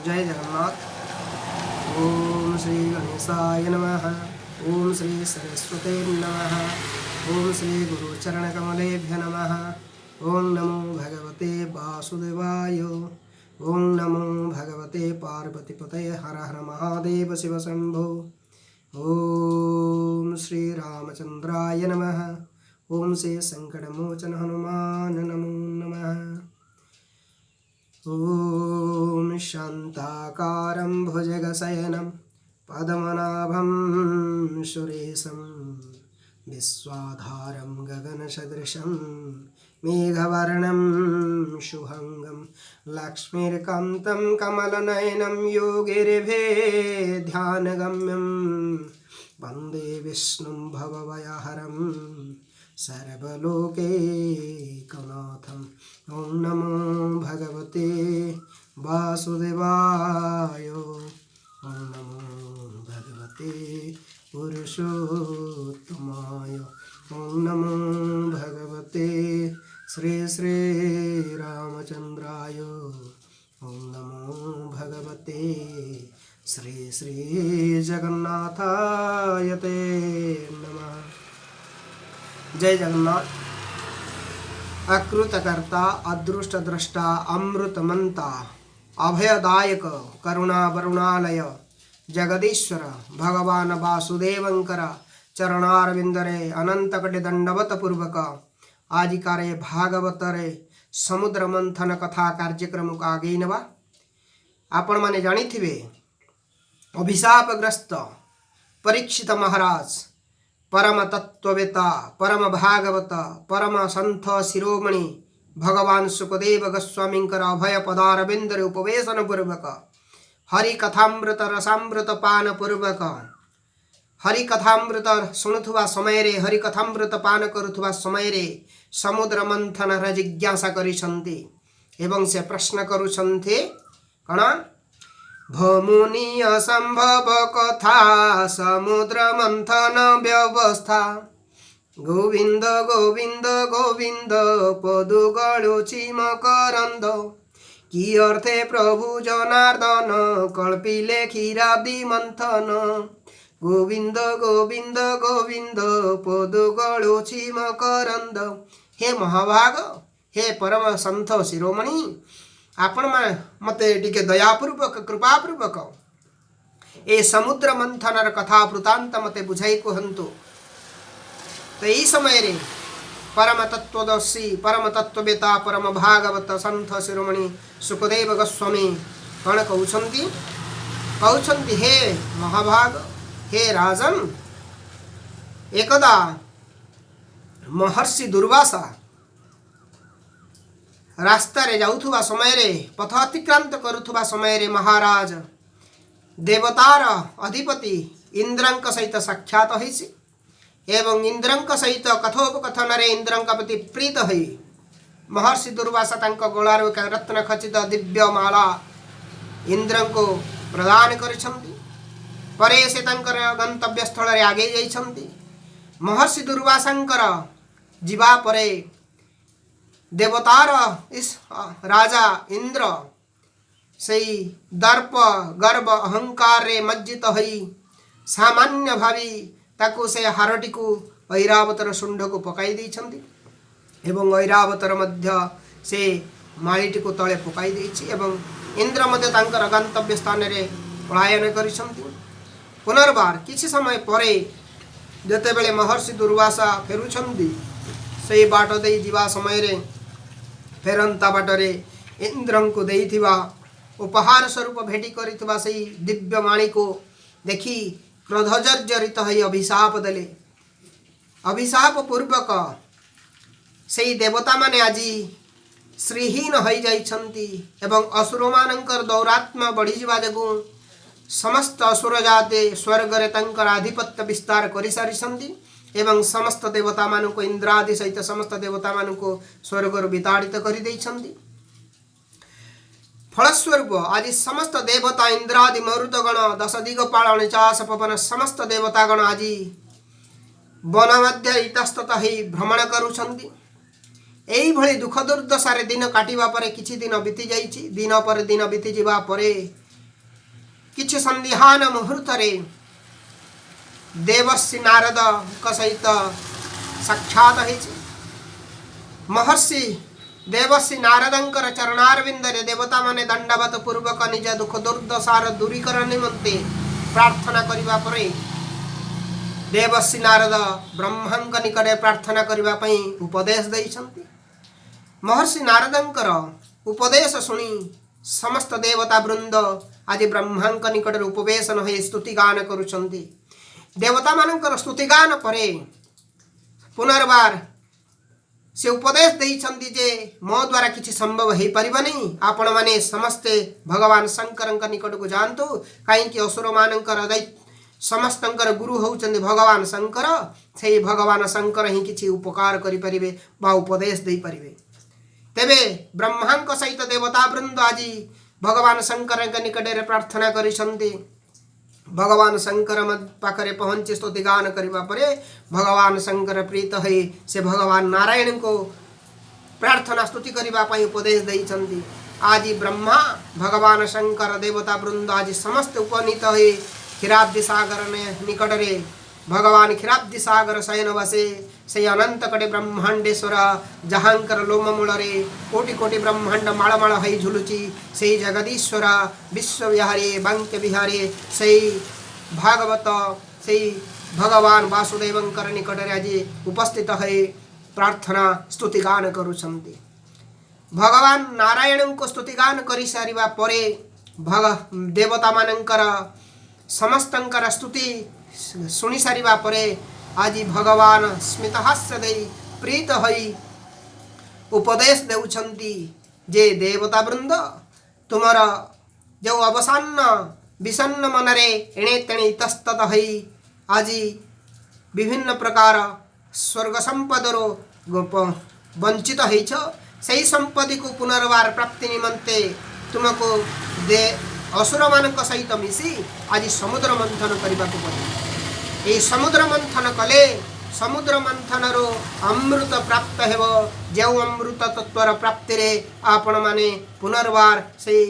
ଜୟ ଜଗନ୍ନାଥ। ଓଁ ଶ୍ରୀ ଗଣେଶାୟ ନମଃ। ଓଁ ଶ୍ରୀ ସରସ୍ୱତୀ ନମଃ। ଓଁ ଶ୍ରୀ ଗୁରୁଚରଣକମଲେଭ୍ୟ ନମଃ। ଓଁ ନମୋ ଭଗବତେ ବାସୁଦେବାୟ। ଓଁ ନମୋ ଭଗବତେ ପାର୍ବତୀପତୟେ। ହର ହର ମହାଦେବ ଶିବ ଶମ୍ଭୋ। ଓଁ ଶ୍ରୀ ରାମଚନ୍ଦ୍ରାୟ ନମଃ। ଓଁ ଶ୍ରୀ ସଙ୍କଟମୋଚନ ହନୁମାନ ନମୋ ନମଃ। ॐ शान्ताकारं भुजगशयनं पद्मनाभं सुरेशं विश्वाधारं गगनसदृशं मेघवर्णं शुभङ्गं लक्ष्मीकान्तं कमलनयनं योगिर्भे ध्यानगम्यं वन्दे विष्णुं भवभयहरं सर्वलोकैकनाथम्। ॐ नमो भगवते वासुदेवाय। ॐ नमो भगवते पुरुषोत्तमाय। ॐ नमो भगवते श्री श्री रामचन्द्राय। ॐ नमो भगवते श्री श्री जगन्नाथाय ते नमः। ଜୟ ଜଗନ୍ନାଥ। ଅକୃତକର୍ତ୍ତା, ଅଦୃଷ୍ଟ ଦ୍ରଷ୍ଟା, ଅମୃତମନ୍ତା, ଅଭୟଦାୟକ, କରୁଣା ବରୁଣାଳୟ ଜଗଦୀଶ୍ୱର ଭଗବାନ ବାସୁଦେବଙ୍କର ଚରଣାରବିନ୍ଦରେ ଅନନ୍ତ କୋଟି ଦଣ୍ଡବତ ପୂର୍ବକ ଆଜିକାରେ ଭାଗବତରେ ସମୁଦ୍ର ମନ୍ଥନ କଥା କାର୍ଯ୍ୟକ୍ରମକୁ ଆଗେଇ ନେବା। ଆପଣମାନେ ଜାଣିଥିବେ, ଅଭିଶାପଗ୍ରସ୍ତ ପରୀକ୍ଷିତ ମହାରାଜ ପରମ ତତ୍ତ୍ୱବେତା, ପରମ ଭାଗବତ, ପରମ ସନ୍ଥ ଶିରୋମଣି ଭଗବାନ ଶୁକଦେବ ଗୋସ୍ୱାମୀଙ୍କର ଅଭୟ ପଦାରବିନ୍ଦରେ ଉପବେଶନ ପୂର୍ବକ, ହରି କଥାମୃତ ରସାମୃତ ପାନ ପୂର୍ବକ, ହରି କଥାମୃତ ଶୁଣୁଥିବା ସମୟରେ, ହରି କଥାମୃତ ପାନ କରୁଥିବା ସମୟରେ ସମୁଦ୍ର ମନ୍ଥନର ଜିଜ୍ଞାସା କରିଛନ୍ତି ଏବଂ ସେ ପ୍ରଶ୍ନ କରୁଛନ୍ତି କ'ଣ? ଭୋମୁନି, ଅସମ୍ଭବ କଥା ସମୁଦ୍ର ମନ୍ଥନ ବ୍ୟବସ୍ଥା। ଗୋବିନ୍ଦ ଗୋବିନ୍ଦ ଗୋବିନ୍ଦ ପଦୁ ଗଳୁଛି ମକରନ୍ଦ। କି ଅର୍ଥେ ପ୍ରଭୁ ଜନାର୍ଦ୍ଦନ କଳ୍ପିଲେ କ୍ଷୀରାବ୍ଧି ମନ୍ଥନ? ଗୋବିନ୍ଦ ଗୋବିନ୍ଦ ଗୋବିନ୍ଦ ପଦୁ ଗଳୁଛି ମକରନ୍ଦ। ହେ ମହାଭାଗ, ହେ ପରମ ସନ୍ଥ ଶିରୋମଣି, ଆପଣମାନେ ମୋତେ ଟିକେ ଦୟାପୂର୍ବକ, କୃପାପୂର୍ବକ ଏ ସମୁଦ୍ର ମନ୍ଥନର କଥା ବୃତ୍ତାନ୍ତ ମୋତେ ବୁଝାଇ କୁହନ୍ତୁ। ତ ଏହି ସମୟରେ ପରମ ତତ୍ତ୍ୱଦର୍ଶୀ, ପରମ ତତ୍ତ୍ୱବେତା, ପରମ ଭାଗବତ ସନ୍ଥ ଶିରୋମଣି ଶୁକଦେବ ଗୋସ୍ୱାମୀ କ'ଣ କହୁଛନ୍ତି? କହୁଛନ୍ତି, ହେ ମହାଭାଗ, ହେ ରାଜନ, ଏକଦା ମହର୍ଷି ଦୁର୍ବାସା ରାସ୍ତାରେ ଯାଉଥିବା ସମୟରେ, ପଥ ଅତିକ୍ରାନ୍ତ କରୁଥିବା ସମୟରେ ମହାରାଜ ଦେବତାର ଅଧିପତି ଇନ୍ଦ୍ରଙ୍କ ସହିତ ସାକ୍ଷାତ ହୋଇଛି ଏବଂ ଇନ୍ଦ୍ରଙ୍କ ସହିତ କଥୋପକଥନରେ ଇନ୍ଦ୍ରଙ୍କ ପ୍ରତି ପ୍ରୀତ ହୋଇ ମହର୍ଷି ଦୁର୍ବାସା ତାଙ୍କ ଗଳାରୁ ଏକ ରତ୍ନ ଖଚିତ ଦିବ୍ୟ ମାଳା ଇନ୍ଦ୍ରଙ୍କୁ ପ୍ରଦାନ କରିଛନ୍ତି। ପରେ ସେ ତାଙ୍କର ଗନ୍ତବ୍ୟ ସ୍ଥଳରେ ଆଗେଇ ଯାଇଛନ୍ତି। ମହର୍ଷି ଦୁର୍ବାସାଙ୍କର ଯିବା ପରେ ଦେବତାର ରାଜା ଇନ୍ଦ୍ର ସେଇ ଦର୍ପ, ଗର୍ବ, ଅହଙ୍କାରରେ ମଜ୍ଜିତ ହୋଇ ସାମାନ୍ୟ ଭାବି ତାକୁ ସେ ହାରଟିକୁ ଐରାବତର ଶୁଣ୍ଢକୁ ପକାଇ ଦେଇଛନ୍ତି ଏବଂ ଐରାବତର ମଧ୍ୟ ସେ ମାଳିଟିକୁ ତଳେ ପକାଇ ଦେଇଛି ଏବଂ ଇନ୍ଦ୍ର ମଧ୍ୟ ତାଙ୍କର ଗନ୍ତବ୍ୟ ସ୍ଥାନରେ ପଳାୟନ କରିଛନ୍ତି। ପୁନର୍ବାର କିଛି ସମୟ ପରେ ଯେତେବେଳେ ମହର୍ଷି ଦୁର୍ବାସା ଫେରୁଛନ୍ତି, ସେଇ ବାଟ ଦେଇ ଯିବା ସମୟରେ ଫେରନ୍ତା ବାଟରେ ଇନ୍ଦ୍ରଙ୍କୁ ଦେଇଥିବା ଉପହାର ସ୍ୱରୂପ ଭେଟି କରିଥିବା ସେଇ ଦିବ୍ୟ ମାଳିକୁ ଦେଖି କ୍ରୋଧ ଜର୍ଜରିତ ହୋଇ ଅଭିଶାପ ଦେଲେ। ଅଭିଶାପ ପୂର୍ବକ ସେଇ ଦେବତାମାନେ ଆଜି ଶ୍ରୀହୀନ ହୋଇଯାଇଛନ୍ତି ଏବଂ ଅସୁରମାନଙ୍କର ଦୌରାତ୍ମ୍ୟ ବଢ଼ିଯିବା ଯୋଗୁଁ ସମସ୍ତ ଅସୁର ଜାତି ସ୍ୱର୍ଗରେ ତାଙ୍କର ଆଧିପତ୍ୟ ବିସ୍ତାର କରିସାରିଛନ୍ତି ଏବଂ ସମସ୍ତ ଦେବତାମାନଙ୍କୁ, ଇନ୍ଦ୍ରାଦି ସହିତ ସମସ୍ତ ଦେବତାମାନଙ୍କୁ ସ୍ୱର୍ଗରୁ ବିତାଡ଼ିତ କରିଦେଇଛନ୍ତି। ଫଳସ୍ୱରୂପ ଆଜି ସମସ୍ତ ଦେବତା, ଇନ୍ଦ୍ରାଦି ମରୁତଗଣ, ଦଶ ଦିଗପାଳ, ନିଚାସ ପବନ, ସମସ୍ତ ଦେବତାଗଣ ଆଜି ବନ ମଧ୍ୟରେ ଇତସ୍ତତ ହେଇ ଭ୍ରମଣ କରୁଛନ୍ତି। ଏଇଭଳି ଦୁଃଖ ଦୁର୍ଦ୍ଦଶାରେ ଦିନ କାଟିବା ପରେ କିଛି ଦିନ ବିତି ଯାଇଛି। ଦିନ ପରେ ଦିନ ବିତିଯିବା ପରେ କିଛି ସନ୍ଦିହାନ ମୁହୂର୍ତ୍ତରେ ଦେବର୍ଷି ନାରଦଙ୍କ ସହିତ ସାକ୍ଷାତ ହେଇଛି। ମହର୍ଷି ଦେବର୍ଷି ନାରଦଙ୍କର ଚରଣାରବିନ୍ଦରେ ଦେବତାମାନେ ଦଣ୍ଡବତ ପୂର୍ବକ ନିଜ ଦୁଃଖ ଦୁର୍ଦ୍ଦଶାର ଦୂରୀକରଣ ନିମନ୍ତେ ପ୍ରାର୍ଥନା କରିବା ପରେ ଦେବର୍ଷି ନାରଦ ବ୍ରହ୍ମାଙ୍କ ନିକଟରେ ପ୍ରାର୍ଥନା କରିବା ପାଇଁ ଉପଦେଶ ଦେଇଛନ୍ତି। ମହର୍ଷି ନାରଦଙ୍କର ଉପଦେଶ ଶୁଣି ସମସ୍ତ ଦେବତା ବୃନ୍ଦ ଆଜି ବ୍ରହ୍ମାଙ୍କ ନିକଟରେ ଉପବେଶନ ହୋଇ ସ୍ତୁତିଗାନ କରୁଛନ୍ତି। ଦେବତାମାନଙ୍କର ସ୍ତୁତିଗାନ ପରେ ପୁନର୍ବାର ସେ ଉପଦେଶ ଦେଇଛନ୍ତି ଯେ ମୋ ଦ୍ୱାରା କିଛି ସମ୍ଭବ ହେଇପାରିବନି, ଆପଣମାନେ ସମସ୍ତେ ଭଗବାନ ଶଙ୍କରଙ୍କ ନିକଟକୁ ଯାଆନ୍ତୁ। କାହିଁକି ଅସୁରମାନଙ୍କର ସମସ୍ତଙ୍କର ଗୁରୁ ହେଉଛନ୍ତି ଭଗବାନ ଶଙ୍କର। ସେଇ ଭଗବାନ ଶଙ୍କର ହିଁ କିଛି ଉପକାର କରିପାରିବେ ବା ଉପଦେଶ ଦେଇପାରିବେ। ତେବେ ବ୍ରହ୍ମାଙ୍କ ସହିତ ଦେବତା ବୃନ୍ଦ ଆଜି ଭଗବାନ ଶଙ୍କରଙ୍କ ନିକଟରେ ପ୍ରାର୍ଥନା କରିଛନ୍ତି। ଭଗବାନ ଶଙ୍କର ପାଖରେ ପହଞ୍ଚି ସ୍ତୁତି ଗାନ କରିବା ପରେ ଭଗବାନ ଶଙ୍କର ପ୍ରୀତ ହୋଇ ସେ ଭଗବାନ ନାରାୟଣଙ୍କୁ ପ୍ରାର୍ଥନା ସ୍ତୁତି କରିବା ପାଇଁ ଉପଦେଶ ଦେଇଛନ୍ତି। ଆଜି ବ୍ରହ୍ମା, ଭଗବାନ ଶଙ୍କର, ଦେବତା ବୃନ୍ଦ ଆଜି ସମସ୍ତେ ଉପନୀତ ହୋଇ କ୍ଷୀରାବ୍ଦି ସାଗର ନିକଟରେ, ଭଗବାନ କ୍ଷୀରାବ୍ଦି ସାଗର ଶୟନ ବସେ ସେଇ ଅନନ୍ତ କୋଟି ବ୍ରହ୍ମାଣ୍ଡେଶ୍ୱର, ଯାହାଙ୍କର ଲୋମ ମୂଳରେ କୋଟି କୋଟି ବ୍ରହ୍ମାଣ୍ଡ ମାଳ ମାଳ ହୋଇ ଝୁଲୁଛି, ସେଇ ଜଗଦୀଶ୍ୱର, ବିଶ୍ୱବିହାରୀ, ବାଙ୍କେ ବିହାରୀ, ସେଇ ଭାଗବତ, ସେଇ ଭଗବାନ ବାସୁଦେବଙ୍କର ନିକଟରେ ଆଜି ଉପସ୍ଥିତ ହୋଇ ପ୍ରାର୍ଥନା ସ୍ତୁତିଗାନ କରୁଛନ୍ତି। ଭଗବାନ ନାରାୟଣଙ୍କୁ ସ୍ତୁତିଗାନ କରିସାରିବା ପରେ, ଦେବତାମାନଙ୍କର ସମସ୍ତଙ୍କର ସ୍ତୁତି ଶୁଣି ସାରିବା ପରେ ଆଜି ଭଗବାନ ସ୍ମିତହାସ୍ୟ ଦେଇ ପ୍ରୀତ ହୋଇ ଉପଦେଶ ଦେଉଛନ୍ତି ଯେ ଦେବତା ବୃନ୍ଦ, ତୁମର ଯେଉଁ ଅବସାନ୍ନ ବିଷଣ୍ଣ ମନରେ ଏଣେ ତେଣେ ଇତସ୍ତତ ହୋଇ ଆଜି ବିଭିନ୍ନ ପ୍ରକାର ସ୍ୱର୍ଗ ସମ୍ପଦରୁ ବଞ୍ଚିତ ହେଇଛ, ସେହି ସମ୍ପତ୍ତିକୁ ପୁନର୍ବାର ପ୍ରାପ୍ତି ନିମନ୍ତେ ତୁମକୁ ଅସୁରମାନଙ୍କ ସହିତ ମିଶି ଆଜି ସମୁଦ୍ର ମନ୍ଥନ କରିବାକୁ ପଡ଼ିବ। ଏହି ସମୁଦ୍ର ମନ୍ଥନ କଲେ ସମୁଦ୍ର ମନ୍ଥନରୁ ଅମୃତ ପ୍ରାପ୍ତ ହେବ, ଯେଉଁ ଅମୃତ ତତ୍ତ୍ୱର ପ୍ରାପ୍ତିରେ ଆପଣମାନେ ପୁନର୍ବାର ସେଇ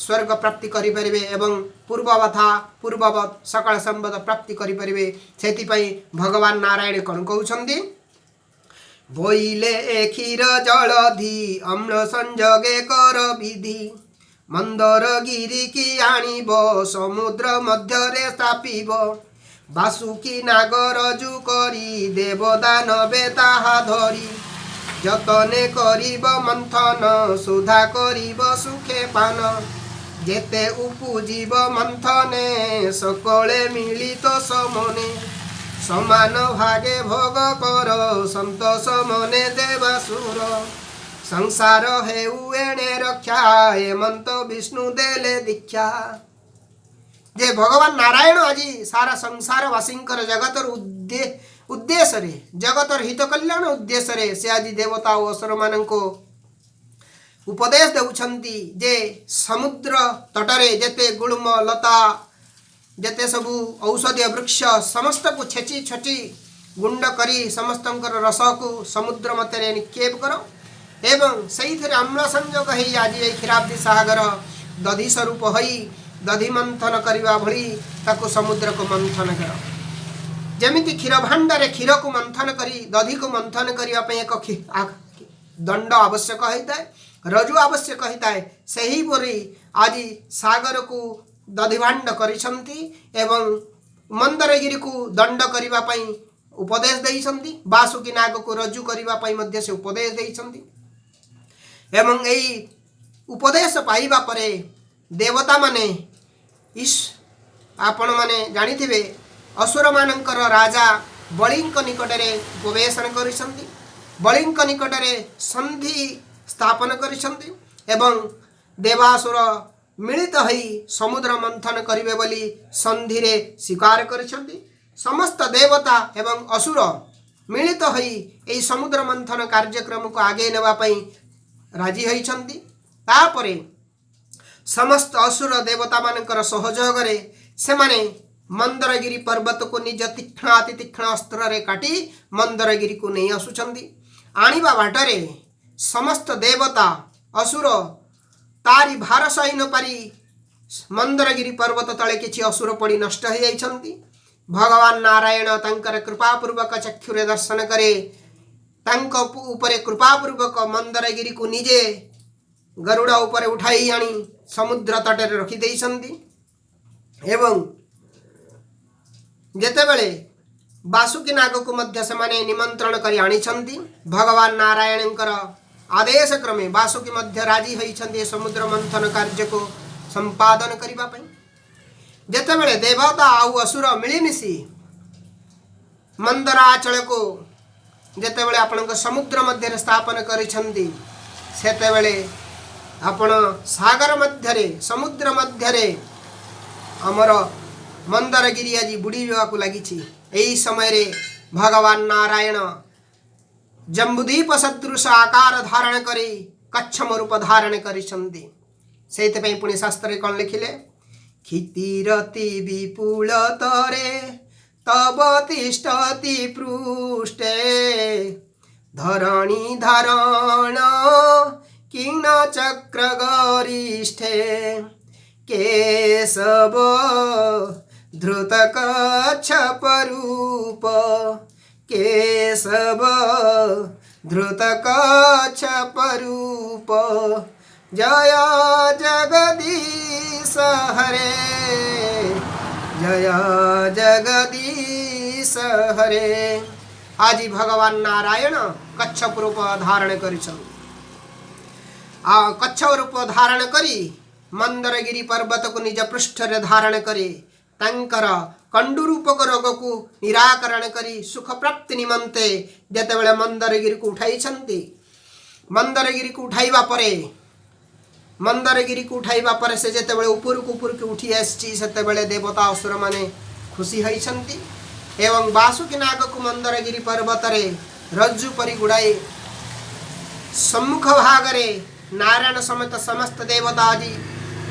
ସ୍ୱର୍ଗ ପ୍ରାପ୍ତି କରିପାରିବେ ଏବଂ ପୂର୍ବବଥା ପୂର୍ବବତ୍ ସକଳ ସମ୍ପଦ ପ୍ରାପ୍ତି କରିପାରିବେ। ସେଥିପାଇଁ ଭଗବାନ ନାରାୟଣ କ'ଣ କହୁଛନ୍ତି? ବୋଇଲେ ଏ କ୍ଷୀର ଜଳଧି ଅମ୍ଳ ସଂଯୋଗେ କର ବିଧି, ମନ୍ଦର ଗିରିକି ଆଣିବ, ସମୁଦ୍ର ମଧ୍ୟରେ ସ୍ଥାପିବ, ବାସୁକି ନାଗ ରଜୁ କରି ଦେବଦାନବେ ତାହା ଧରି, ଯତନେ କରିବ ମନ୍ଥନ ସୁଧା କରିବ ସୁଖେ ପାନ, ଯେତେ ଉପୁଜିବ ମନ୍ଥନେ ସକଳେ ମିଳିତ ସମନେ, ସମାନ ଭାଗେ ଭୋଗ କର ସନ୍ତୋଷ ମନେ ଦେବାସୁର, ସଂସାର ହେଉ ଏଣେ ରକ୍ଷା ଏମନ୍ତ ବିଷ୍ଣୁ ଦେଲେ ଦୀକ୍ଷା। ଯେ ଭଗବାନ ନାରାୟଣ ଆଜି ସାରା ସଂସାରବାସୀଙ୍କର ଜଗତର ଉଦ୍ଦେଶ୍ୟରେ, ଜଗତର ହିତ କଲ୍ୟାଣ ଉଦ୍ଦେଶ୍ୟରେ ସେ ଆଜି ଦେବତା ଓ ଅସୁରମାନଙ୍କୁ ଉପଦେଶ ଦେଉଛନ୍ତି ଯେ ସମୁଦ୍ର ତଟରେ ଯେତେ ଗୁଳ୍ମ ଲତା, ଯେତେ ସବୁ ଔଷଧୀୟ ବୃକ୍ଷ, ସମସ୍ତକୁ ଛେଚି ଛେଚି ଗୁଣ୍ଡ କରି ସମସ୍ତଙ୍କର ରସକୁ ସମୁଦ୍ର ମଧ୍ୟରେ ନିକ୍ଷେପ କର ଏବଂ ସେଇଥିରେ ଅମ୍ଳ ସଂଯୋଗ ହେଇ ଆଜି ଏଇ କ୍ଷୀରାବ୍ଦି ସାଗର ଦଧି ସ୍ୱରୂପ ହୋଇ ଦଧି ମନ୍ଥନ କରିବା ଭଳି ତାକୁ ସମୁଦ୍ରକୁ ମନ୍ଥନ କର। ଯେମିତି କ୍ଷୀର ଭାଣ୍ଡରେ କ୍ଷୀରକୁ ମନ୍ଥନ କରି ଦଧିକୁ ମନ୍ଥନ କରିବା ପାଇଁ ଏକ ଦଣ୍ଡ ଆବଶ୍ୟକ ହୋଇଥାଏ, ରଜୁ ଆବଶ୍ୟକ ହୋଇଥାଏ, ସେହିପରି ଆଜି ସାଗରକୁ ଦଧିଭାଣ୍ଡ କରିଛନ୍ତି ଏବଂ ମନ୍ଦରଗିରିକୁ ଦଣ୍ଡ କରିବା ପାଇଁ ଉପଦେଶ ଦେଇଛନ୍ତି। ବାସୁକୀ ନାଗକୁ ରଜୁ କରିବା ପାଇଁ ମଧ୍ୟ ସେ ଉପଦେଶ ଦେଇଛନ୍ତି। ଏବଂ ଏଇ ଉପଦେଶ ପାଇବା ପରେ ଦେବତାମାନେ, ଆପଣମାନେ ଜାଣିଥିବେ, ଅସୁରମାନଙ୍କର ରାଜା ବଳିଙ୍କ ନିକଟରେ ଉପବେଶନ କରିଛନ୍ତି, ବଳିଙ୍କ ନିକଟରେ ସନ୍ଧି ସ୍ଥାପନ କରିଛନ୍ତି ଏବଂ ଦେବାସୁର ମିଳିତ ହୋଇ ସମୁଦ୍ର ମନ୍ଥନ କରିବେ ବୋଲି ସନ୍ଧିରେ ସ୍ୱୀକାର କରିଛନ୍ତି। ସମସ୍ତ ଦେବତା ଏବଂ ଅସୁର ମିଳିତ ହୋଇ ଏହି ସମୁଦ୍ର ମନ୍ଥନ କାର୍ଯ୍ୟକ୍ରମକୁ ଆଗେଇ ନେବା ପାଇଁ ରାଜି ହୋଇଛନ୍ତି। ତାପରେ ସମସ୍ତ ଅସୁର ଦେବତାମାନଙ୍କର ସହଯୋଗରେ ସେମାନେ ମନ୍ଦରଗିରି ପର୍ବତକୁ ନିଜ ତୀକ୍ଷ୍ଣ ଅତି ତୀକ୍ଷ୍ଣ ଅସ୍ତ୍ରରେ କାଟି ମନ୍ଦରଗିରିକୁ ନେଇ ଆସୁଛନ୍ତି। ଆଣିବା ବାଟରେ ସମସ୍ତ ଦେବତା ଅସୁର ତାରି ଭାର ସହି ନପାରି ମନ୍ଦରଗିରି ପର୍ବତ ତଳେ କିଛି ଅସୁର ପଡ଼ି ନଷ୍ଟ ହୋଇଯାଇଛନ୍ତି। ଭଗବାନ ନାରାୟଣ ତାଙ୍କର କୃପାପୂର୍ବକ ଚକ୍ଷୁରେ ଦର୍ଶନ କରି ତାଙ୍କ ଉପରେ କୃପାପୂର୍ବକ ମନ୍ଦରଗିରିକୁ ନିଜେ ଗରୁଡ଼ ଉପରେ ଉଠାଇ ଆଣି ସମୁଦ୍ର ତଟରେ ରଖିଦେଇଛନ୍ତି। ଏବଂ ଯେତେବେଳେ ବାସୁକୀ ନାଗକୁ ମଧ୍ୟ ସେମାନେ ନିମନ୍ତ୍ରଣ କରି ଆଣିଛନ୍ତି, ଭଗବାନ ନାରାୟଣଙ୍କର ଆଦେଶ କ୍ରମେ ବାସୁକୀ ମଧ୍ୟ ରାଜି ହୋଇଛନ୍ତି ଏ ସମୁଦ୍ର ମନ୍ଥନ କାର୍ଯ୍ୟକୁ ସମ୍ପାଦନ କରିବା ପାଇଁ। ଯେତେବେଳେ ଦେବତା ଆଉ ଅସୁର ମିଳିମିଶି ମନ୍ଦରାଚଳକୁ ଯେତେବେଳେ ଆପଣଙ୍କ ସମୁଦ୍ର ମଧ୍ୟରେ ସ୍ଥାପନ କରିଛନ୍ତି, ସେତେବେଳେ ଆପଣ ସାଗର ମଧ୍ୟରେ, ସମୁଦ୍ର ମଧ୍ୟରେ ଆମର ମନ୍ଦରଗିରି ଆଜି ବୁଡ଼ିବାକୁ ଲାଗିଛି। ଏହି ସମୟରେ ଭଗବାନ ନାରାୟଣ ଜମ୍ବୁଦ୍ୱୀପ ସଦୃଶ ଆକାର ଧାରଣ କରି କଚ୍ଛମ ରୂପ ଧାରଣ କରିଛନ୍ତି। ସେଇଥିପାଇଁ ପୁଣି ଶାସ୍ତ୍ରରେ କ'ଣ ଲେଖିଲେ? କ୍ଷିତିରତି ବିପୁଳ ତରେ ତବ ତିଷ୍ଠତି ପୃଷ୍ଠେ, ଧରଣୀ ଧାରଣ କିଣ ଚକ୍ର ଗରିଷ୍ଠେ, କେଶବ ଧୃତ କଚ୍ଛପ ରୂପ, କେଶବ ଧୃତ କଚ୍ଛପ ରୂପ, ଜୟ ଜଗଦୀଶ ହରେ, ଜୟ ଜଗଦୀଶ ହରେ। ଆଜି ଭଗବାନ ନାରାୟଣ କଚ୍ଛପ ରୂପ ଧାରଣ କରିଛନ୍ତି। ଆଉ କଚ୍ଛପ ରୂପ ଧାରଣ କରି ମନ୍ଦରଗିରି ପର୍ବତକୁ ନିଜ ପୃଷ୍ଠରେ ଧାରଣ କରି ତାଙ୍କର କଣ୍ଡୁ ରୂପକ ରୋଗକୁ ନିରାକରଣ କରି ସୁଖ ପ୍ରାପ୍ତି ନିମନ୍ତେ ଯେତେବେଳେ ମନ୍ଦରଗିରିକୁ ଉଠାଇଛନ୍ତି, ମନ୍ଦରଗିରିକୁ ଉଠାଇବା ପରେ ସେ ଯେତେବେଳେ ଉପରକୁ ଉପରକୁ ଉଠି ଆସିଛି, ସେତେବେଳେ ଦେବତା ଅସୁରମାନେ ଖୁସି ହୋଇଛନ୍ତି ଏବଂ ବାସୁକୀ ନାଗକୁ ମନ୍ଦରଗିରି ପର୍ବତରେ ରଜ୍ଜୁ ପରି ଗୁଡ଼ାଇ ସମ୍ମୁଖ ଭାଗରେ ନାରାୟଣ ସମେତ ସମସ୍ତ ଦେବତା ଆଜି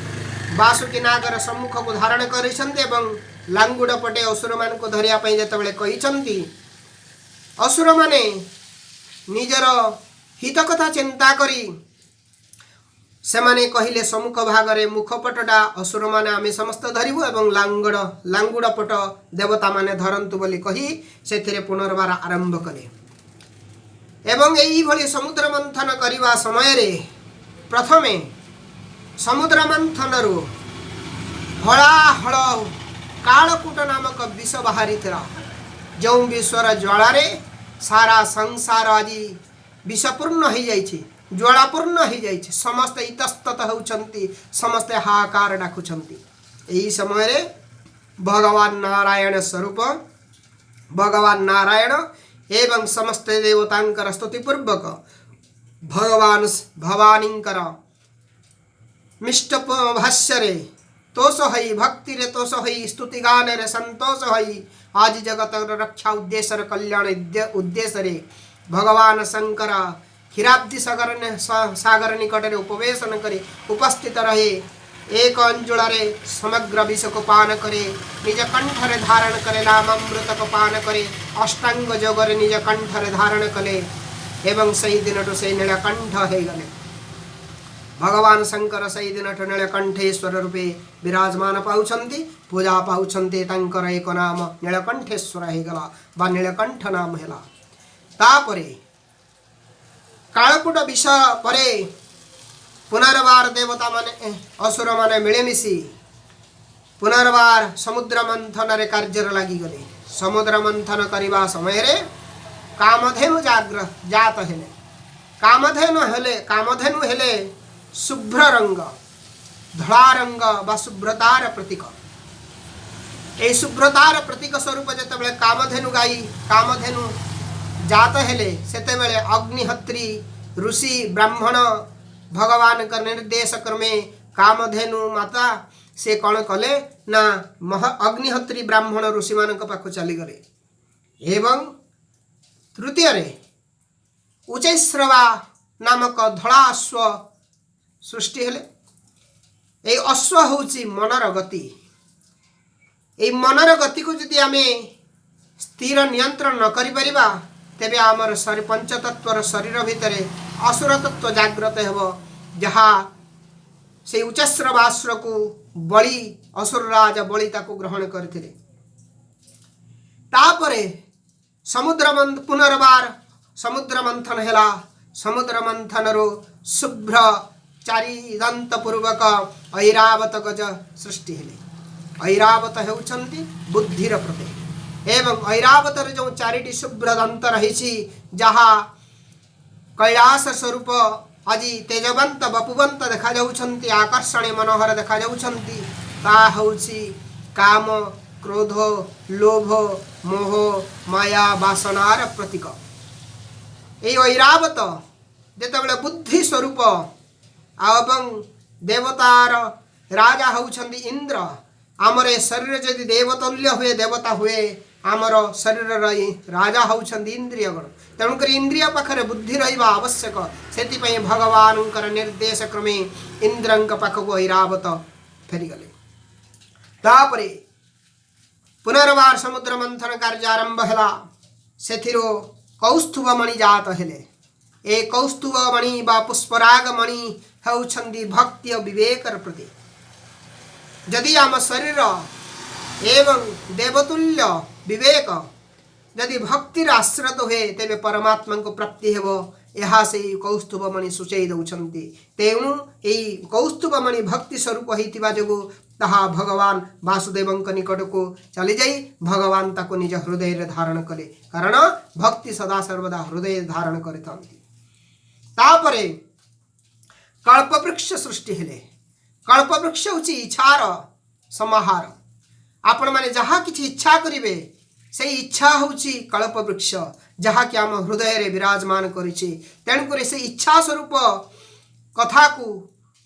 ବାସୁକୀ ନାଗର ସମ୍ମୁଖକୁ ଧାରଣ କରିଛନ୍ତି। ଏବଂ ଲାଙ୍ଗୁଡ଼ ପଟେ ଅସୁରମାନଙ୍କୁ ଧରିବା ପାଇଁ ଯେତେବେଳେ କହିଛନ୍ତି, ଅସୁରମାନେ ନିଜର ହିତ କଥା ଚିନ୍ତା କରି ସେମାନେ କହିଲେ, ସମ୍ମୁଖ ଭାଗରେ ମୁଖପଟଟା ଅସୁରମାନେ ଆମେ ସମସ୍ତେ ଧରିବୁ ଏବଂ ଲାଙ୍ଗୁଡ଼ ପଟ ଦେବତାମାନେ ଧରନ୍ତୁ ବୋଲି କହି ସେଥିରେ ପୁନର୍ବାର ଆରମ୍ଭ କଲେ। ଏବଂ ଏଇଭଳି ସମୁଦ୍ର ମନ୍ଥନ କରିବା ସମୟରେ ପ୍ରଥମେ ସମୁଦ୍ର ମନ୍ଥନରୁ ହଳାହଳ କାଳକୂଟ ନାମକ ବିଷ ବାହାରିଥିଲା, ଯେଉଁ ବିଷର ଜ୍ୱାଳାରେ ସାରା ସଂସାର ଆଜି ବିଷପୂର୍ଣ୍ଣ ହେଇଯାଇଛି, ଜ୍ୱାଳାପୂର୍ଣ୍ଣ ହେଇଯାଇଛି। ସମସ୍ତେ ଇତସ୍ତତ ହେଉଛନ୍ତି, ସମସ୍ତେ ହାହାକାର ଡାକୁଛନ୍ତି। ଏହି ସମୟରେ ଭଗବାନ ନାରାୟଣ ସ୍ୱରୂପ ଭଗବାନ ନାରାୟଣ ଏବଂ ସମସ୍ତ ଦେବତାଙ୍କର ସ୍ତୁତିପୂର୍ବକ ଭଗବାନ ଭବାନୀଙ୍କର ମିଷ୍ଟ ଭାଷ୍ୟରେ ତୋଷ ହୋଇ, ଭକ୍ତିରେ ତୋଷ ହୋଇ, ସ୍ତୁତି ଗାନରେ ସନ୍ତୋଷ ହୋଇ ଆଜି ଜଗତର ରକ୍ଷା ଉଦ୍ଦେଶ୍ୟରେ, କଲ୍ୟାଣ ଉଦ୍ଦେଶ୍ୟରେ ଭଗବାନ ଶଙ୍କର କ୍ଷୀରାବ୍ଧି ସାଗର ନିକଟରେ ଉପବେଶନ କରି ଉପସ୍ଥିତ ରହି ଏକ ଅଞ୍ଜୁଳରେ ସମଗ୍ର ବିଷକୁ ପାନ କରି ନିଜ କଣ୍ଠରେ ଧାରଣ କଲେ। ନାମାମୃତକୁ ପାନ କରି ଅଷ୍ଟାଙ୍ଗ ଯୋଗରେ ନିଜ କଣ୍ଠରେ ଧାରଣ କଲେ ଏବଂ ସେଇ ଦିନଠୁ ସେଇ ନୀଳକଣ୍ଠ ହେଇଗଲେ। ଭଗବାନ ଶଙ୍କର ସେଇ ଦିନଠୁ ନୀଳକଣ୍ଠେଶ୍ୱର ରୂପେ ବିରାଜମାନ ପାଉଛନ୍ତି, ପୂଜା ପାଉଛନ୍ତି। ତାଙ୍କର ଏକ ନାମ ନୀଳକଣ୍ଠେଶ୍ୱର ହେଇଗଲା ବା ନୀଳକଣ୍ଠ ନାମ ହେଲା। ତାପରେ କାଳକୂଟ ବିଷ ପରେ ପୁନର୍ବାର ଦେବତାମାନେ ଅସୁରମାନେ ମିଳିମିଶି ପୁନର୍ବାର ସମୁଦ୍ର ମନ୍ଥନରେ କାର୍ଯ୍ୟରେ ଲାଗିଗଲେ। ସମୁଦ୍ର ମନ୍ଥନ କରିବା ସମୟରେ କାମଧେନୁ ଜାତ ହେଲେ। କାମଧେନୁ ହେଲେ ଶୁଭ୍ର ରଙ୍ଗ, ଧଳା ରଙ୍ଗ ବା ଶୁଭ୍ରତାର ପ୍ରତୀକ। ଏହି ଶୁଭ୍ରତାର ପ୍ରତୀକ ସ୍ୱରୂପ ଯେତେବେଳେ କାମଧେନୁ ଗାଈ କାମଧେନୁ ଜାତ ହେଲେ, ସେତେବେଳେ ଅଗ୍ନିହୋତ୍ରୀ ଋଷି ବ୍ରାହ୍ମଣ ଭଗବାନଙ୍କ ନିର୍ଦ୍ଦେଶ କ୍ରମେ କାମଧେନୁ ମାତା ସେ କ'ଣ କଲେ ନା ଅଗ୍ନିହୋତ୍ରୀ ବ୍ରାହ୍ମଣ ଋଷିମାନଙ୍କ ପାଖକୁ ଚାଲିଗଲେ। ଏବଂ ତୃତୀୟରେ ଉଚ୍ଚୈଶ୍ରବା ନାମକ ଧଳା ଅଶ୍ୱ ସୃଷ୍ଟି ହେଲେ। ଏଇ ଅଶ୍ୱ ହେଉଛି ମନର ଗତି। ଏଇ ମନର ଗତିକୁ ଯଦି ଆମେ ସ୍ଥିର ନିୟନ୍ତ୍ରଣ ନ କରିପାରିବା, ତେବେ ଆମର ପଞ୍ଚତତ୍ଵର ଶରୀର ଭିତରେ ଅସୁର ତତ୍ତ୍ୱ ଜାଗ୍ରତ ହେବ, ଯାହା ସେଇ ଉଚ୍ଚଶ୍ରବାସ୍ତ୍ରକୁ ବଳି, ଅସୁର ରାଜା ବଳି ତାକୁ ଗ୍ରହଣ କରିଥିଲେ। ତାପରେ ସମୁଦ୍ର ପୁନର୍ବାର ସମୁଦ୍ର ମନ୍ଥନ ହେଲା। ସମୁଦ୍ର ମନ୍ଥନରୁ ଶୁଭ୍ର ଚାରି ଦନ୍ତ ପୂର୍ବକ ଐରାବତ ଗଜ ସୃଷ୍ଟି ହେଲେ। ଐରାବତ ହେଉଛନ୍ତି ବୁଦ୍ଧିର ପ୍ରତୀକ ଏବଂ ଐରାବତରେ ଯେଉଁ ଚାରିଟି ଶୁଭ୍ର ଦନ୍ତ ରହିଛି, ଯାହା କୈଳାସ ସ୍ୱରୂପ ଆଜି ତେଜବନ୍ତ ବପୁବନ୍ତ ଦେଖାଯାଉଛନ୍ତି, ଆକର୍ଷଣୀୟ ମନୋହର ଦେଖାଯାଉଛନ୍ତି, ତାହା ହେଉଛି କାମ, କ୍ରୋଧ, ଲୋଭ, ମୋହ, ମାୟା, ବାସନାର ପ୍ରତୀକ। ଏଇ ଐରାବତ ଯେତେବେଳେ ବୁଦ୍ଧି ସ୍ୱରୂପ ଆଉ ଏବଂ ଦେବତାର ରାଜା ହେଉଛନ୍ତି ଇନ୍ଦ୍ର। ଆମର ଏ ଶରୀର ଯଦି ଦେବତୁଲ୍ୟ ହୁଏ, ଦେବତା ହୁଏ, ଆମର ଶରୀରର ରାଜା ହେଉଛନ୍ତି ଇନ୍ଦ୍ରିୟଗଣ। ତେଣୁକରି ଇନ୍ଦ୍ରିୟ ପାଖରେ ବୁଦ୍ଧି ରହିବା ଆବଶ୍ୟକ। ସେଥିପାଇଁ ଭଗବାନଙ୍କର ନିର୍ଦ୍ଦେଶ କ୍ରମେ ଇନ୍ଦ୍ରଙ୍କ ପାଖକୁ ଐରାବତ ଫେରିଗଲେ। ତାପରେ ପୁନର୍ବାର ସମୁଦ୍ର ମନ୍ଥନ କାର୍ଯ୍ୟ ଆରମ୍ଭ ହେଲା। ସେଥିରୁ କୌସ୍ତୁଭ ମଣି ଜାତ ହେଲେ। ଏ କୌସ୍ତୁଭ ମଣି ବା ପୁଷ୍ପରାଗ ମଣି ହେଉଛନ୍ତି ଭକ୍ତି ଓ ବିବେକର ପ୍ରତୀକ। ଯଦି ଆମ ଶରୀର ଏବଂ ଦେବତୁଲ୍ୟ ବିବେକ ଯଦି ଭକ୍ତିର ଆଶ୍ରିତ ହୁଏ, ତେବେ ପରମାତ୍ମାଙ୍କୁ ପ୍ରାପ୍ତି ହେବ। ଏହା ସେଇ କୌସ୍ତୁଭ ମଣି ସୂଚାଇ ଦେଉଛନ୍ତି। ତେଣୁ ଏଇ କୌସ୍ତୁଭ ମଣି ଭକ୍ତି ସ୍ୱରୂପ ହେଇଥିବା ଯୋଗୁଁ ତାହା ଭଗବାନ ବାସୁଦେବଙ୍କ ନିକଟକୁ ଚାଲିଯାଇ ଭଗବାନ ତାକୁ ନିଜ ହୃଦୟରେ ଧାରଣ କଲେ, କାରଣ ଭକ୍ତି ସଦା ସର୍ବଦା ହୃଦୟରେ ଧାରଣ କରିଥାନ୍ତି। ତାପରେ କଳ୍ପବୃକ୍ଷ ସୃଷ୍ଟି ହେଲେ। କଳ୍ପବୃକ୍ଷ ହେଉଛି ଇଚ୍ଛାର ସମାହାର। ଆପଣମାନେ ଯାହା କିଛି ଇଚ୍ଛା କରିବେ, ସେଇ ଇଚ୍ଛା ହେଉଛି କଳ୍ପବୃକ୍ଷ, ଯାହାକି ଆମ ହୃଦୟରେ ବିରାଜମାନ କରିଛି। ତେଣୁକରି ସେ ଇଚ୍ଛା ସ୍ୱରୂପ କଥାକୁ,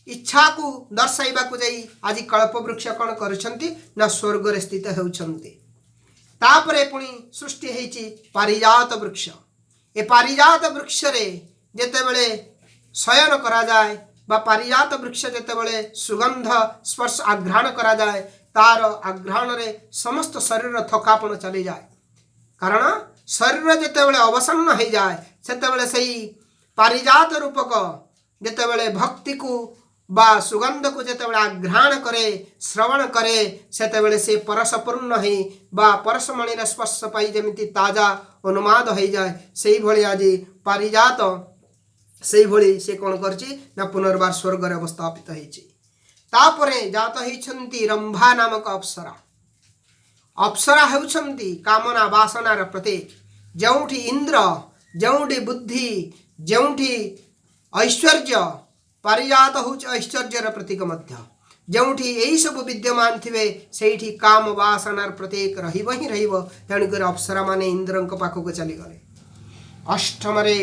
ଇଚ୍ଛାକୁ ଦର୍ଶାଇବାକୁ ଯାଇ ଆଜି କଳ୍ପବୃକ୍ଷ କ'ଣ କରୁଛନ୍ତି ନା ସ୍ୱର୍ଗରେ ସ୍ଥିତ ହେଉଛନ୍ତି। ତାପରେ ପୁଣି ସୃଷ୍ଟି ହେଇଛି ପାରିଜାତ ବୃକ୍ଷ। ଏ ପାରିଜାତ ବୃକ୍ଷରେ ଯେତେବେଳେ ଶୟନ କରାଯାଏ ବା ପାରିଜାତ ବୃକ୍ଷ ଯେତେବେଳେ ସୁଗନ୍ଧ ସ୍ପର୍ଶ ଆଘ୍ରାଣ କରାଯାଏ, ତାର ଆଘ୍ରାଣରେ ସମସ୍ତ ଶରୀରର ଥକାପଣ ଚାଲିଯାଏ। କାରଣ ଶରୀର ଯେତେବେଳେ ଅବସନ୍ନ ହେଇଯାଏ, ସେତେବେଳେ ସେଇ ପାରିଜାତ ରୂପକ ଯେତେବେଳେ ଭକ୍ତିକୁ ବା ସୁଗନ୍ଧକୁ ଯେତେବେଳେ ଆଘ୍ରାଣ କରେ, ଶ୍ରବଣ କରେ, ସେତେବେଳେ ସେ ପରସପୂର୍ଣ୍ଣ ହେଇ ବା ପରଶମଣିର ସ୍ପର୍ଶ ପାଇ ଯେମିତି ତାଜା ଉନ୍ମାଦ ହେଇଯାଏ, ସେଇଭଳି ଆଜି ପାରିଜାତ ସେଇଭଳି ସେ କ'ଣ କରିଛି ନା ପୁନର୍ବାର ସ୍ୱର୍ଗରେ ଅବସ୍ଥାପିତ ହେଇଛି। ତାପରେ ଜାତ ହେଇଛନ୍ତି ରମ୍ଭା ନାମକ ଅପ୍ସରା। ଅପ୍ସରା ହେଉଛନ୍ତି କାମନା ବାସନାର ପ୍ରତୀକ। ଯେଉଁଠି ଇନ୍ଦ୍ର, ଯେଉଁଠି ବୁଦ୍ଧି, ଯେଉଁଠି ଐଶ୍ୱର୍ଯ୍ୟ, ପାରିଜାତ ହେଉଛି ଐଶ୍ୱର୍ଯ୍ୟର ପ୍ରତୀକ ମଧ୍ୟ। ଯେଉଁଠି ଏଇସବୁ ବିଦ୍ୟମାନ ଥିବେ, ସେଇଠି କାମ ବାସନାର ପ୍ରତୀକ ରହିବ ହିଁ ରହିବ। ତେଣୁକରି ଅପ୍ସରାମାନେ ଇନ୍ଦ୍ରଙ୍କ ପାଖକୁ ଚାଲିଗଲେ। ଅଷ୍ଟମରେ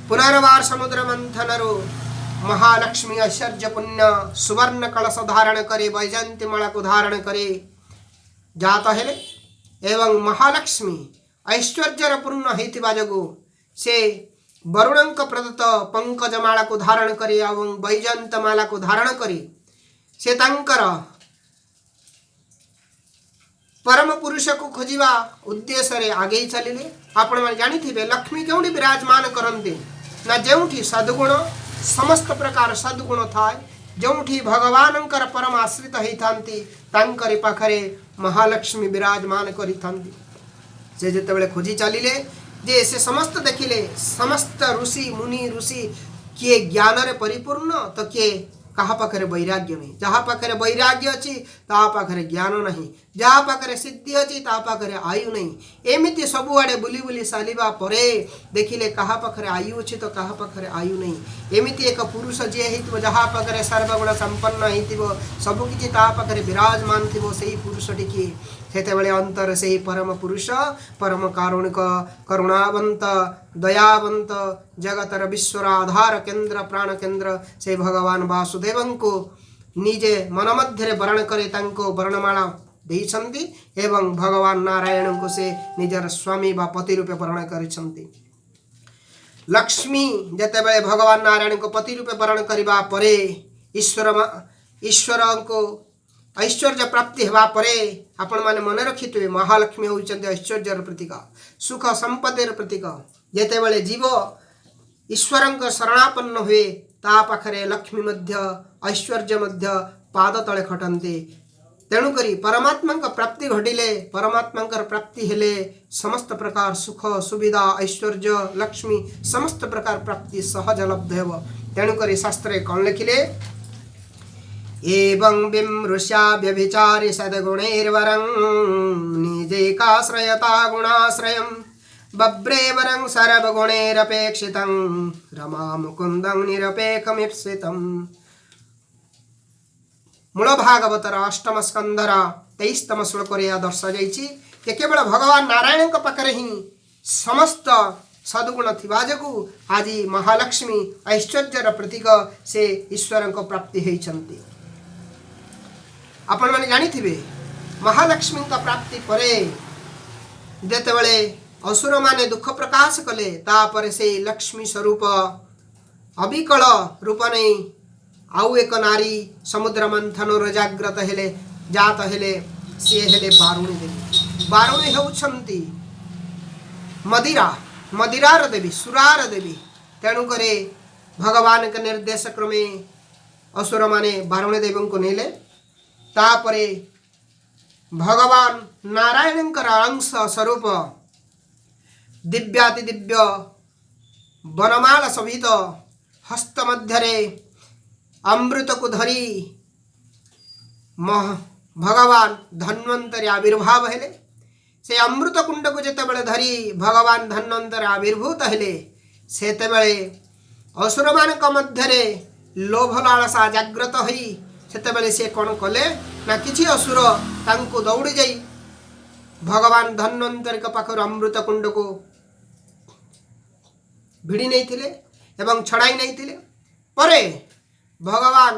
ପୁନର୍ବାର ସମୁଦ୍ର ମନ୍ଥନରୁ ମହାଲକ୍ଷ୍ମୀ ଐଶ୍ୱର୍ଯ୍ୟ ପୁଣ୍ୟ ସୁବର୍ଣ୍ଣ କଳସ ଧାରଣ କରି, ବୈଜୟନ୍ତୀ ମାଳାକୁ ଧାରଣ କରି ଜାତ ହେଲେ ଏବଂ ମହାଲକ୍ଷ୍ମୀ ଐଶ୍ୱର୍ଯ୍ୟର ପୂର୍ଣ୍ଣ ହେଇଥିବା ଯୋଗୁଁ ସେ ବରୁଣଙ୍କ ପ୍ରଦତ୍ତ ପଙ୍କଜମାଳାକୁ ଧାରଣ କରି ଏବଂ ବୈଜୟନ୍ତ ମାଳାକୁ ଧାରଣ କରି ସେ ତାଙ୍କର ପରମ ପୁରୁଷକୁ ଖୋଜିବା ଉଦ୍ଦେଶ୍ୟରେ ଆଗେଇ ଚାଲିଲେ। ଆପଣମାନେ ଜାଣିଥିବେ, ଲକ୍ଷ୍ମୀ କେଉଁଠି ବିରାଜମାନ କରନ୍ତି ନା ଯେଉଁଠି ସଦ୍ଗୁଣ, ସମସ୍ତ ପ୍ରକାର ସଦ୍ଗୁଣ ଥାଏ, ଯେଉଁଠି ଭଗବାନଙ୍କର ପରମ ଆଶ୍ରିତ ହେଇଥାନ୍ତି, ତାଙ୍କରି ପାଖରେ ମହାଲକ୍ଷ୍ମୀ ବିରାଜମାନ କରିଥାନ୍ତି। ସେ ଯେତେବେଳେ ଖୋଜି ଚାଲିଲେ ଯେ ସେ ସମସ୍ତ ଦେଖିଲେ, ସମସ୍ତ ଋଷି ମୁନି ଋଷି କିଏ ଜ୍ଞାନରେ ପରିପୂର୍ଣ୍ଣ ତ କିଏ କାହା ପାଖରେ ବୈରାଗ୍ୟ ନାହିଁ। ଯାହା ପାଖରେ ବୈରାଗ୍ୟ ଅଛି, ତାହା ପାଖରେ ଜ୍ଞାନ ନାହିଁ। ଯାହା ପାଖରେ ସିଦ୍ଧି ଅଛି, ତାହା ପାଖରେ ଆୟୁ ନାହିଁ। ଏମିତି ସବୁଆଡ଼େ ବୁଲି ବୁଲି ସାରିବା ପରେ ଦେଖିଲେ କାହା ପାଖରେ ଆୟୁ ଅଛି ତ କାହା ପାଖରେ ଆୟୁ ନାହିଁ। ଏମିତି ଏକ ପୁରୁଷ ଯିଏ ହେଇଥିବ, ଯାହା ପାଖରେ ସର୍ବଗୁଣ ସମ୍ପନ୍ନ ହେଇଥିବ, ସବୁକିଛି ତା ପାଖରେ ବିରାଜମାନ ଥିବ, ସେଇ ପୁରୁଷଟି କିଏ? ସେତେବେଳେ ଅନ୍ତର ସେହି ପରମ ପୁରୁଷ, ପରମ କାରୁଣିକ, କରୁଣାବନ୍ତ, ଦୟାବନ୍ତ, ଜଗତର ବିଶ୍ୱର ଆଧାର କେନ୍ଦ୍ର, ପ୍ରାଣ କେନ୍ଦ୍ର ସେ ଭଗବାନ ବାସୁଦେବଙ୍କୁ ନିଜେ ମନ ମଧ୍ୟରେ ବରଣ କରି ତାଙ୍କୁ ବର୍ଣ୍ଣମାଳା ଦେଇଛନ୍ତି ଏବଂ ଭଗବାନ ନାରାୟଣଙ୍କୁ ସେ ନିଜର ସ୍ୱାମୀ ବା ପତି ରୂପେ ବରଣ କରିଛନ୍ତି। ଲକ୍ଷ୍ମୀ ଯେତେବେଳେ ଭଗବାନ ନାରାୟଣଙ୍କୁ ପତି ରୂପେ ବରଣ କରିବା ପରେ, ଈଶ୍ୱରଙ୍କୁ ଐଶ୍ୱର୍ଯ୍ୟ ପ୍ରାପ୍ତି ହେବା ପରେ, ଆପଣମାନେ ମନେ ରଖିଥିବେ, ମହାଲକ୍ଷ୍ମୀ ହେଉଛନ୍ତି ଐଶ୍ୱର୍ଯ୍ୟର ପ୍ରତୀକ, ସୁଖ ସମ୍ପତ୍ତିର ପ୍ରତୀକ। ଯେତେବେଳେ ଜୀବ ଈଶ୍ୱରଙ୍କ ଶରଣାପନ୍ନ ହୁଏ, ତା ପାଖରେ ଲକ୍ଷ୍ମୀ ମଧ୍ୟ, ଐଶ୍ୱର୍ଯ୍ୟ ମଧ୍ୟ ପାଦ ତଳେ ଖଟନ୍ତି। ତେଣୁକରି ପରମାତ୍ମାଙ୍କ ପ୍ରାପ୍ତି ଘଟିଲେ, ପରମାତ୍ମାଙ୍କର ପ୍ରାପ୍ତି ହେଲେ ସମସ୍ତ ପ୍ରକାର ସୁଖ, ସୁବିଧା, ଐଶ୍ୱର୍ଯ୍ୟ, ଲକ୍ଷ୍ମୀ, ସମସ୍ତ ପ୍ରକାର ପ୍ରାପ୍ତି ସହଜଲବ୍ଧ ହେବ। ତେଣୁକରି ଶାସ୍ତ୍ରରେ କ'ଣ ଲେଖିଲେ? ଏବଂ ବିମୃଶ୍ୟା ବ୍ୟଭିଚାରି ସଦ୍ଗୁଣୈର୍ବରଂ ନିଜୈକାଶ୍ରୟତା ଗୁଣାଶ୍ରୟಂ ବବ୍ରେ ବରଂ ସର୍ବଗୁଣୈରପେକ୍ଷିତଂ ରମା ମୁକୁନ୍ଦଂ ନିରପେକ୍ଷମିପ୍ସିତम्। ମୂଳ ଭାଗବତର ଅଷ୍ଟମ ସ୍କନ୍ଧର 23ତମ ଶ୍ଲୋକରେ ଏହା ଦର୍ଶାଯାଇଛି ଯେ କେବଳ ଭଗବାନ ନାରାୟଣଙ୍କ ପାଖରେ ହିଁ ସମସ୍ତ ସଦ୍ଗୁଣ ଥିବା ଯୋଗୁଁ ଆଜି ମହାଲକ୍ଷ୍ମୀ, ଐଶ୍ୱର୍ଯ୍ୟର ପ୍ରତୀକ, ସେ ଈଶ୍ୱରଙ୍କ ପ୍ରାପ୍ତି ହେଇଛନ୍ତି। ଆପଣମାନେ ଜାଣିଥିବେ, ମହାଲକ୍ଷ୍ମୀଙ୍କ ପ୍ରାପ୍ତି ପରେ ଯେତେବେଳେ ଅସୁରମାନେ ଦୁଃଖ ପ୍ରକାଶ କଲେ, ତାପରେ ସେଇ ଲକ୍ଷ୍ମୀ ସ୍ୱରୂପ ଅବିକଳ ରୂପ ନେଇ ଆଉ ଏକ ନାରୀ ସମୁଦ୍ର ମନ୍ଥନରୁ ଜାଗ୍ରତ ହେଲେ, ଜାତ ହେଲେ। ସିଏ ହେଲେ ବାରୁଣୀ ଦେବୀ। ବାରୁଣୀ ହେଉଛନ୍ତି ମଦିରା, ମଦିରାର ଦେବୀ, ସୁରାର ଦେବୀ। ତେଣୁକରି ଭଗବାନଙ୍କ ନିର୍ଦ୍ଦେଶ କ୍ରମେ ଅସୁରମାନେ ବାରୁଣୀ ଦେବୀଙ୍କୁ ନେଲେ। ତାପରେ ଭଗବାନ ନାରାୟଣଙ୍କର ଅଂଶ ସ୍ୱରୂପ ଦିବ୍ୟାତି ଦିବ୍ୟ ବନମାଳ ଶୋଭିତ ହସ୍ତ ମଧ୍ୟରେ ଅମୃତକୁ ଧରି ଭଗବାନ ଧନ୍ୱନ୍ତରୀ ଆବିର୍ଭାବ ହେଲେ। ସେ ଅମୃତ କୁଣ୍ଡକୁ ଯେତେବେଳେ ଧରି ଭଗବାନ ଧନ୍ୱନ୍ତରୀ ଆବିର୍ଭୂତ ହେଲେ, ସେତେବେଳେ ଅସୁରମାନଙ୍କ ମଧ୍ୟରେ ଲୋଭ ଲାଳସା ଜାଗ୍ରତ ହୋଇ ସେତେବେଳେ ସେ କ'ଣ କଲେ ନା, କିଛି ଅସୁର ତାଙ୍କୁ ଦୌଡ଼ି ଯାଇ ଭଗବାନ ଧନ୍ୱନ୍ତରୀଙ୍କ ପାଖରୁ ଅମୃତ କୁଣ୍ଡକୁ ଭିଡ଼ି ନେଇଥିଲେ ଏବଂ ଛଡ଼ାଇ ନେଇଥିଲେ। ପରେ ଭଗବାନ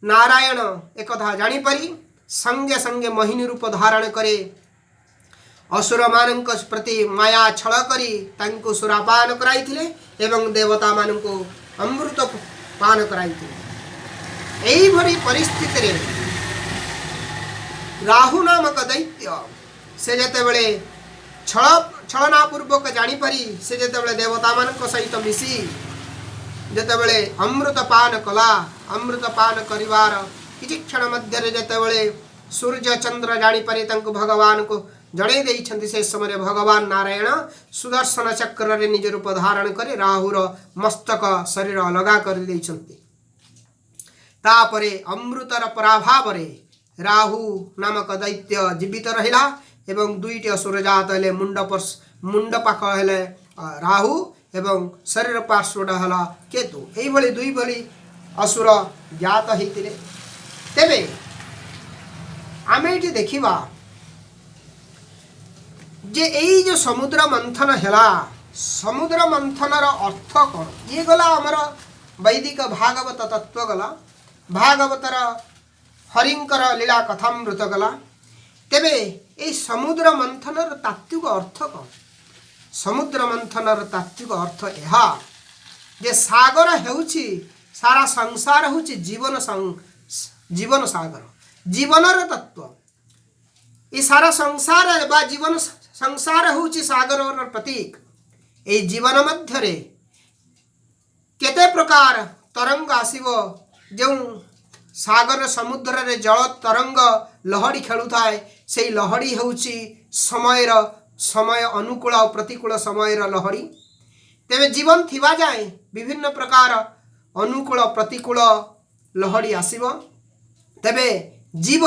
ନାରାୟଣ ଏକଥା ଜାଣିପାରି ସଙ୍ଗେ ସଙ୍ଗେ ମୋହିନୀ ରୂପ ଧାରଣ କରି ଅସୁରମାନଙ୍କ ପ୍ରତି ମାୟା ଛଳ କରି ତାଙ୍କୁ ସୁରାପାନ କରାଇଥିଲେ ଏବଂ ଦେବତାମାନଙ୍କୁ ଅମୃତ ପାନ କରାଇଥିଲେ। ଏଇଭଳି ପରିସ୍ଥିତିରେ ରାହୁ ନାମକ ଦୈତ୍ୟ, ସେ ଯେତେବେଳେ ଛଳନା ପୂର୍ବକ ଜାଣିପାରି ସେ ଯେତେବେଳେ ଦେବତାମାନଙ୍କ ସହିତ ମିଶି ଯେତେବେଳେ ଅମୃତ ପାନ କଲା, ଅମୃତ ପାନ କରିବାର କିଛି କ୍ଷଣ ମଧ୍ୟରେ ଯେତେବେଳେ ସୂର୍ଯ୍ୟ ଚନ୍ଦ୍ର ଜାଣିପାରି ତାଙ୍କୁ ଭଗବାନଙ୍କୁ ଜଣେଇ ଦେଇଛନ୍ତି, ସେ ସମୟରେ ଭଗବାନ ନାରାୟଣ ସୁଦର୍ଶନ ଚକ୍ରରେ ନିଜ ରୂପ ଧାରଣ କରି ରାହୁର ମସ୍ତକ ଶରୀର ଅଲଗା କରିଦେଇଛନ୍ତି। ତାପରେ ଅମୃତର ପରାଭାବରେ ରାହୁ ନାମକ ଦୈତ୍ୟ ଜୀବିତ ରହିଲା ଏବଂ ଦୁଇଟି ଅସୁର ଜାତ ହେଲେ। ମୁଣ୍ଡ ପାଖ ହେଲେ ରାହୁ ଏବଂ ଶରୀର ପାର୍ଶ୍ୱଟା ହେଲା କେତୁ। ଏଇଭଳି ଦୁଇ ଭଳି ଅସୁର ଜାତ ହେଇଥିଲେ। ତେବେ ଆମେ ଏଇଠି ଦେଖିବା ଯେ ଏଇ ଯେଉଁ ସମୁଦ୍ର ମନ୍ଥନ ହେଲା, ସମୁଦ୍ର ମନ୍ଥନର ଅର୍ଥ କ'ଣ? ଇଏ ଗଲା ଆମର ବୈଦିକ ଭାଗବତ ତତ୍ତ୍ୱ ଗଲା, ଭାଗବତର ହରିଙ୍କର ଲୀଳା କଥାମୃତ ଗଲା। ତେବେ ଏଇ ସମୁଦ୍ର ମନ୍ଥନର ତାତ୍ତ୍ୱିକ ଅର୍ଥ କ'ଣ? ସମୁଦ୍ର ମନ୍ଥନର ତାତ୍ତ୍ୱିକ ଅର୍ଥ ଏହା ଯେ ସାଗର ହେଉଛି, ସାରା ସଂସାର ହେଉଛି ଜୀବନ ସାଗର, ଜୀବନର ତତ୍ତ୍ୱ। ଏ ସାରା ସଂସାର ବା ଜୀବନ ସଂସାର ହେଉଛି ସାଗରର ପ୍ରତୀକ। ଏଇ ଜୀବନ ମଧ୍ୟରେ କେତେ ପ୍ରକାର ତରଙ୍ଗ ଆସିବ। ଯେଉଁ ସାଗର ସମୁଦ୍ରରେ ଜଳ ତରଙ୍ଗ ଲହଡ଼ି ଖେଳୁଥାଏ, ସେଇ ଲହଡ଼ି ହେଉଛି ସମୟର, ସମୟ ଅନୁକୂଳ ଆଉ ପ୍ରତିକୂଳ ସମୟର ଲହଡ଼ି। ତେବେ ଜୀବନ ଥିବା ଯାଏଁ ବିଭିନ୍ନ ପ୍ରକାର ଅନୁକୂଳ ପ୍ରତିକୂଳ ଲହଡ଼ି ଆସିବ। ତେବେ ଜୀବ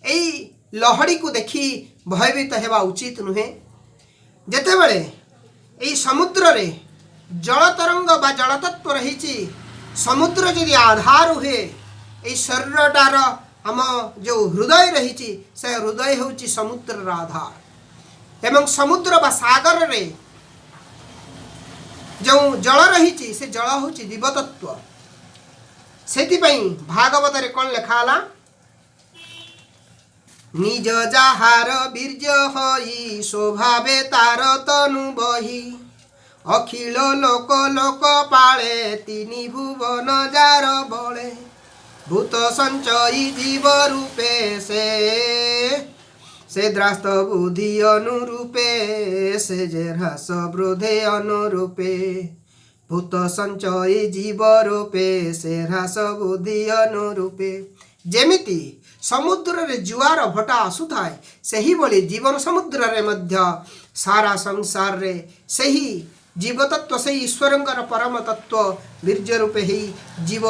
ଏଇ ଲହଡ଼ିକୁ ଦେଖି ଭୟଭୀତ ହେବା ଉଚିତ ନୁହେଁ। ଯେତେବେଳେ ଏଇ ସମୁଦ୍ରରେ ଜଳ ତରଙ୍ଗ ବା ଜଳତତ୍ତ୍ୱ ରହିଛି, ସମୁଦ୍ର ଯଦି ଆଧାର ହୁଏ, ଏଇ ଶରୀରଟାର ଆମ ଯେଉଁ ହୃଦୟ ରହିଛି, ସେ ହୃଦୟ ହେଉଛି ସମୁଦ୍ରର ଆଧାର ଏବଂ ସମୁଦ୍ର ବା ସାଗରରେ ଯେଉଁ ଜଳ ରହିଛି, ସେ ଜଳ ହେଉଛି ଜୀବତତ୍ତ୍ୱ। ସେଥିପାଇଁ ଭାଗବତରେ କ'ଣ ଲେଖା ହେଲା? ନିଜ ଯାହାର ବୀର୍ଯ୍ୟ ହୋଇ ସ୍ୱଭାବେ ତାର ତନୁ ବହି, ଅଖିଳ ଲୋକ ଲୋକ ପାଳେ, ତିନି ଭୁବନ ଯାର ବଳେ, ଭୂତ ସଞ୍ଚୟୀ ଜୀବ ରୂପେ ସେ ଦ୍ରାସ୍ତ ବୁଦ୍ଧି ଅନୁରୂପେ, ସେ ଯେ ହ୍ରାସ ବୃଦ୍ଧି ଅନୁରୂପେ। ଭୂତ ସଞ୍ଚୟୀ ଜୀବ ରୂପେ, ସେ ହ୍ରାସ ବୁଦ୍ଧି ଅନୁରୂପେ। ଯେମିତି ସମୁଦ୍ରରେ ଜୁଆର ଭଟା ଆସୁଥାଏ, ସେହିଭଳି ଜୀବନ ସମୁଦ୍ରରେ ମଧ୍ୟ ସାରା ସଂସାରରେ ସେହି ଜୀବତତ୍ଵ, ସେଇ ଈଶ୍ୱରଙ୍କର ପରମ ତତ୍ତ୍ୱ ବୀର୍ଯ୍ୟ ରୂପେ ହେଇ ଜୀବ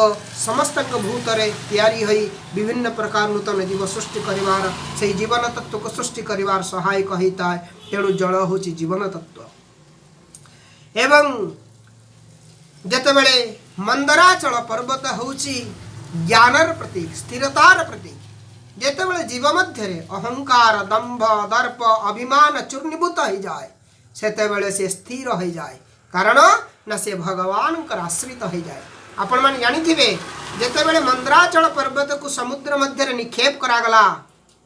ସମସ୍ତଙ୍କ ଭୂତରେ ତିଆରି ହୋଇ ବିଭିନ୍ନ ପ୍ରକାର ନୂତନ ଜୀବ ସୃଷ୍ଟି କରିବାର, ସେଇ ଜୀବନ ତତ୍ତ୍ୱକୁ ସୃଷ୍ଟି କରିବାର ସହାୟକ ହୋଇଥାଏ। ତେଣୁ ଜଳ ହେଉଛି ଜୀବନ ତତ୍ତ୍ୱ। ଏବଂ ଯେତେବେଳେ ମନ୍ଦରାଚଳ ପର୍ବତ ହେଉଛି ଜ୍ଞାନର ପ୍ରତୀକ, ସ୍ଥିରତାର ପ୍ରତୀକ। ଯେତେବେଳେ ଜୀବ ମଧ୍ୟରେ ଅହଙ୍କାର, ଦମ୍ଭ, ଦର୍ପ, ଅଭିମାନ ଚୂର୍ଣ୍ଣୀଭୂତ ହୋଇଯାଏ, ସେତେବେଳେ ସେ ସ୍ଥିର ହୋଇଯାଏ। କାରଣ ନା ସେ ଭଗବାନଙ୍କର ଆଶ୍ରିତ ହୋଇଯାଏ। ଆପଣମାନେ ଜାଣିଥିବେ, ଯେତେବେଳେ ମନ୍ଦରାଚଳ ପର୍ବତକୁ ସମୁଦ୍ର ମଧ୍ୟରେ ନିକ୍ଷେପ କରାଗଲା,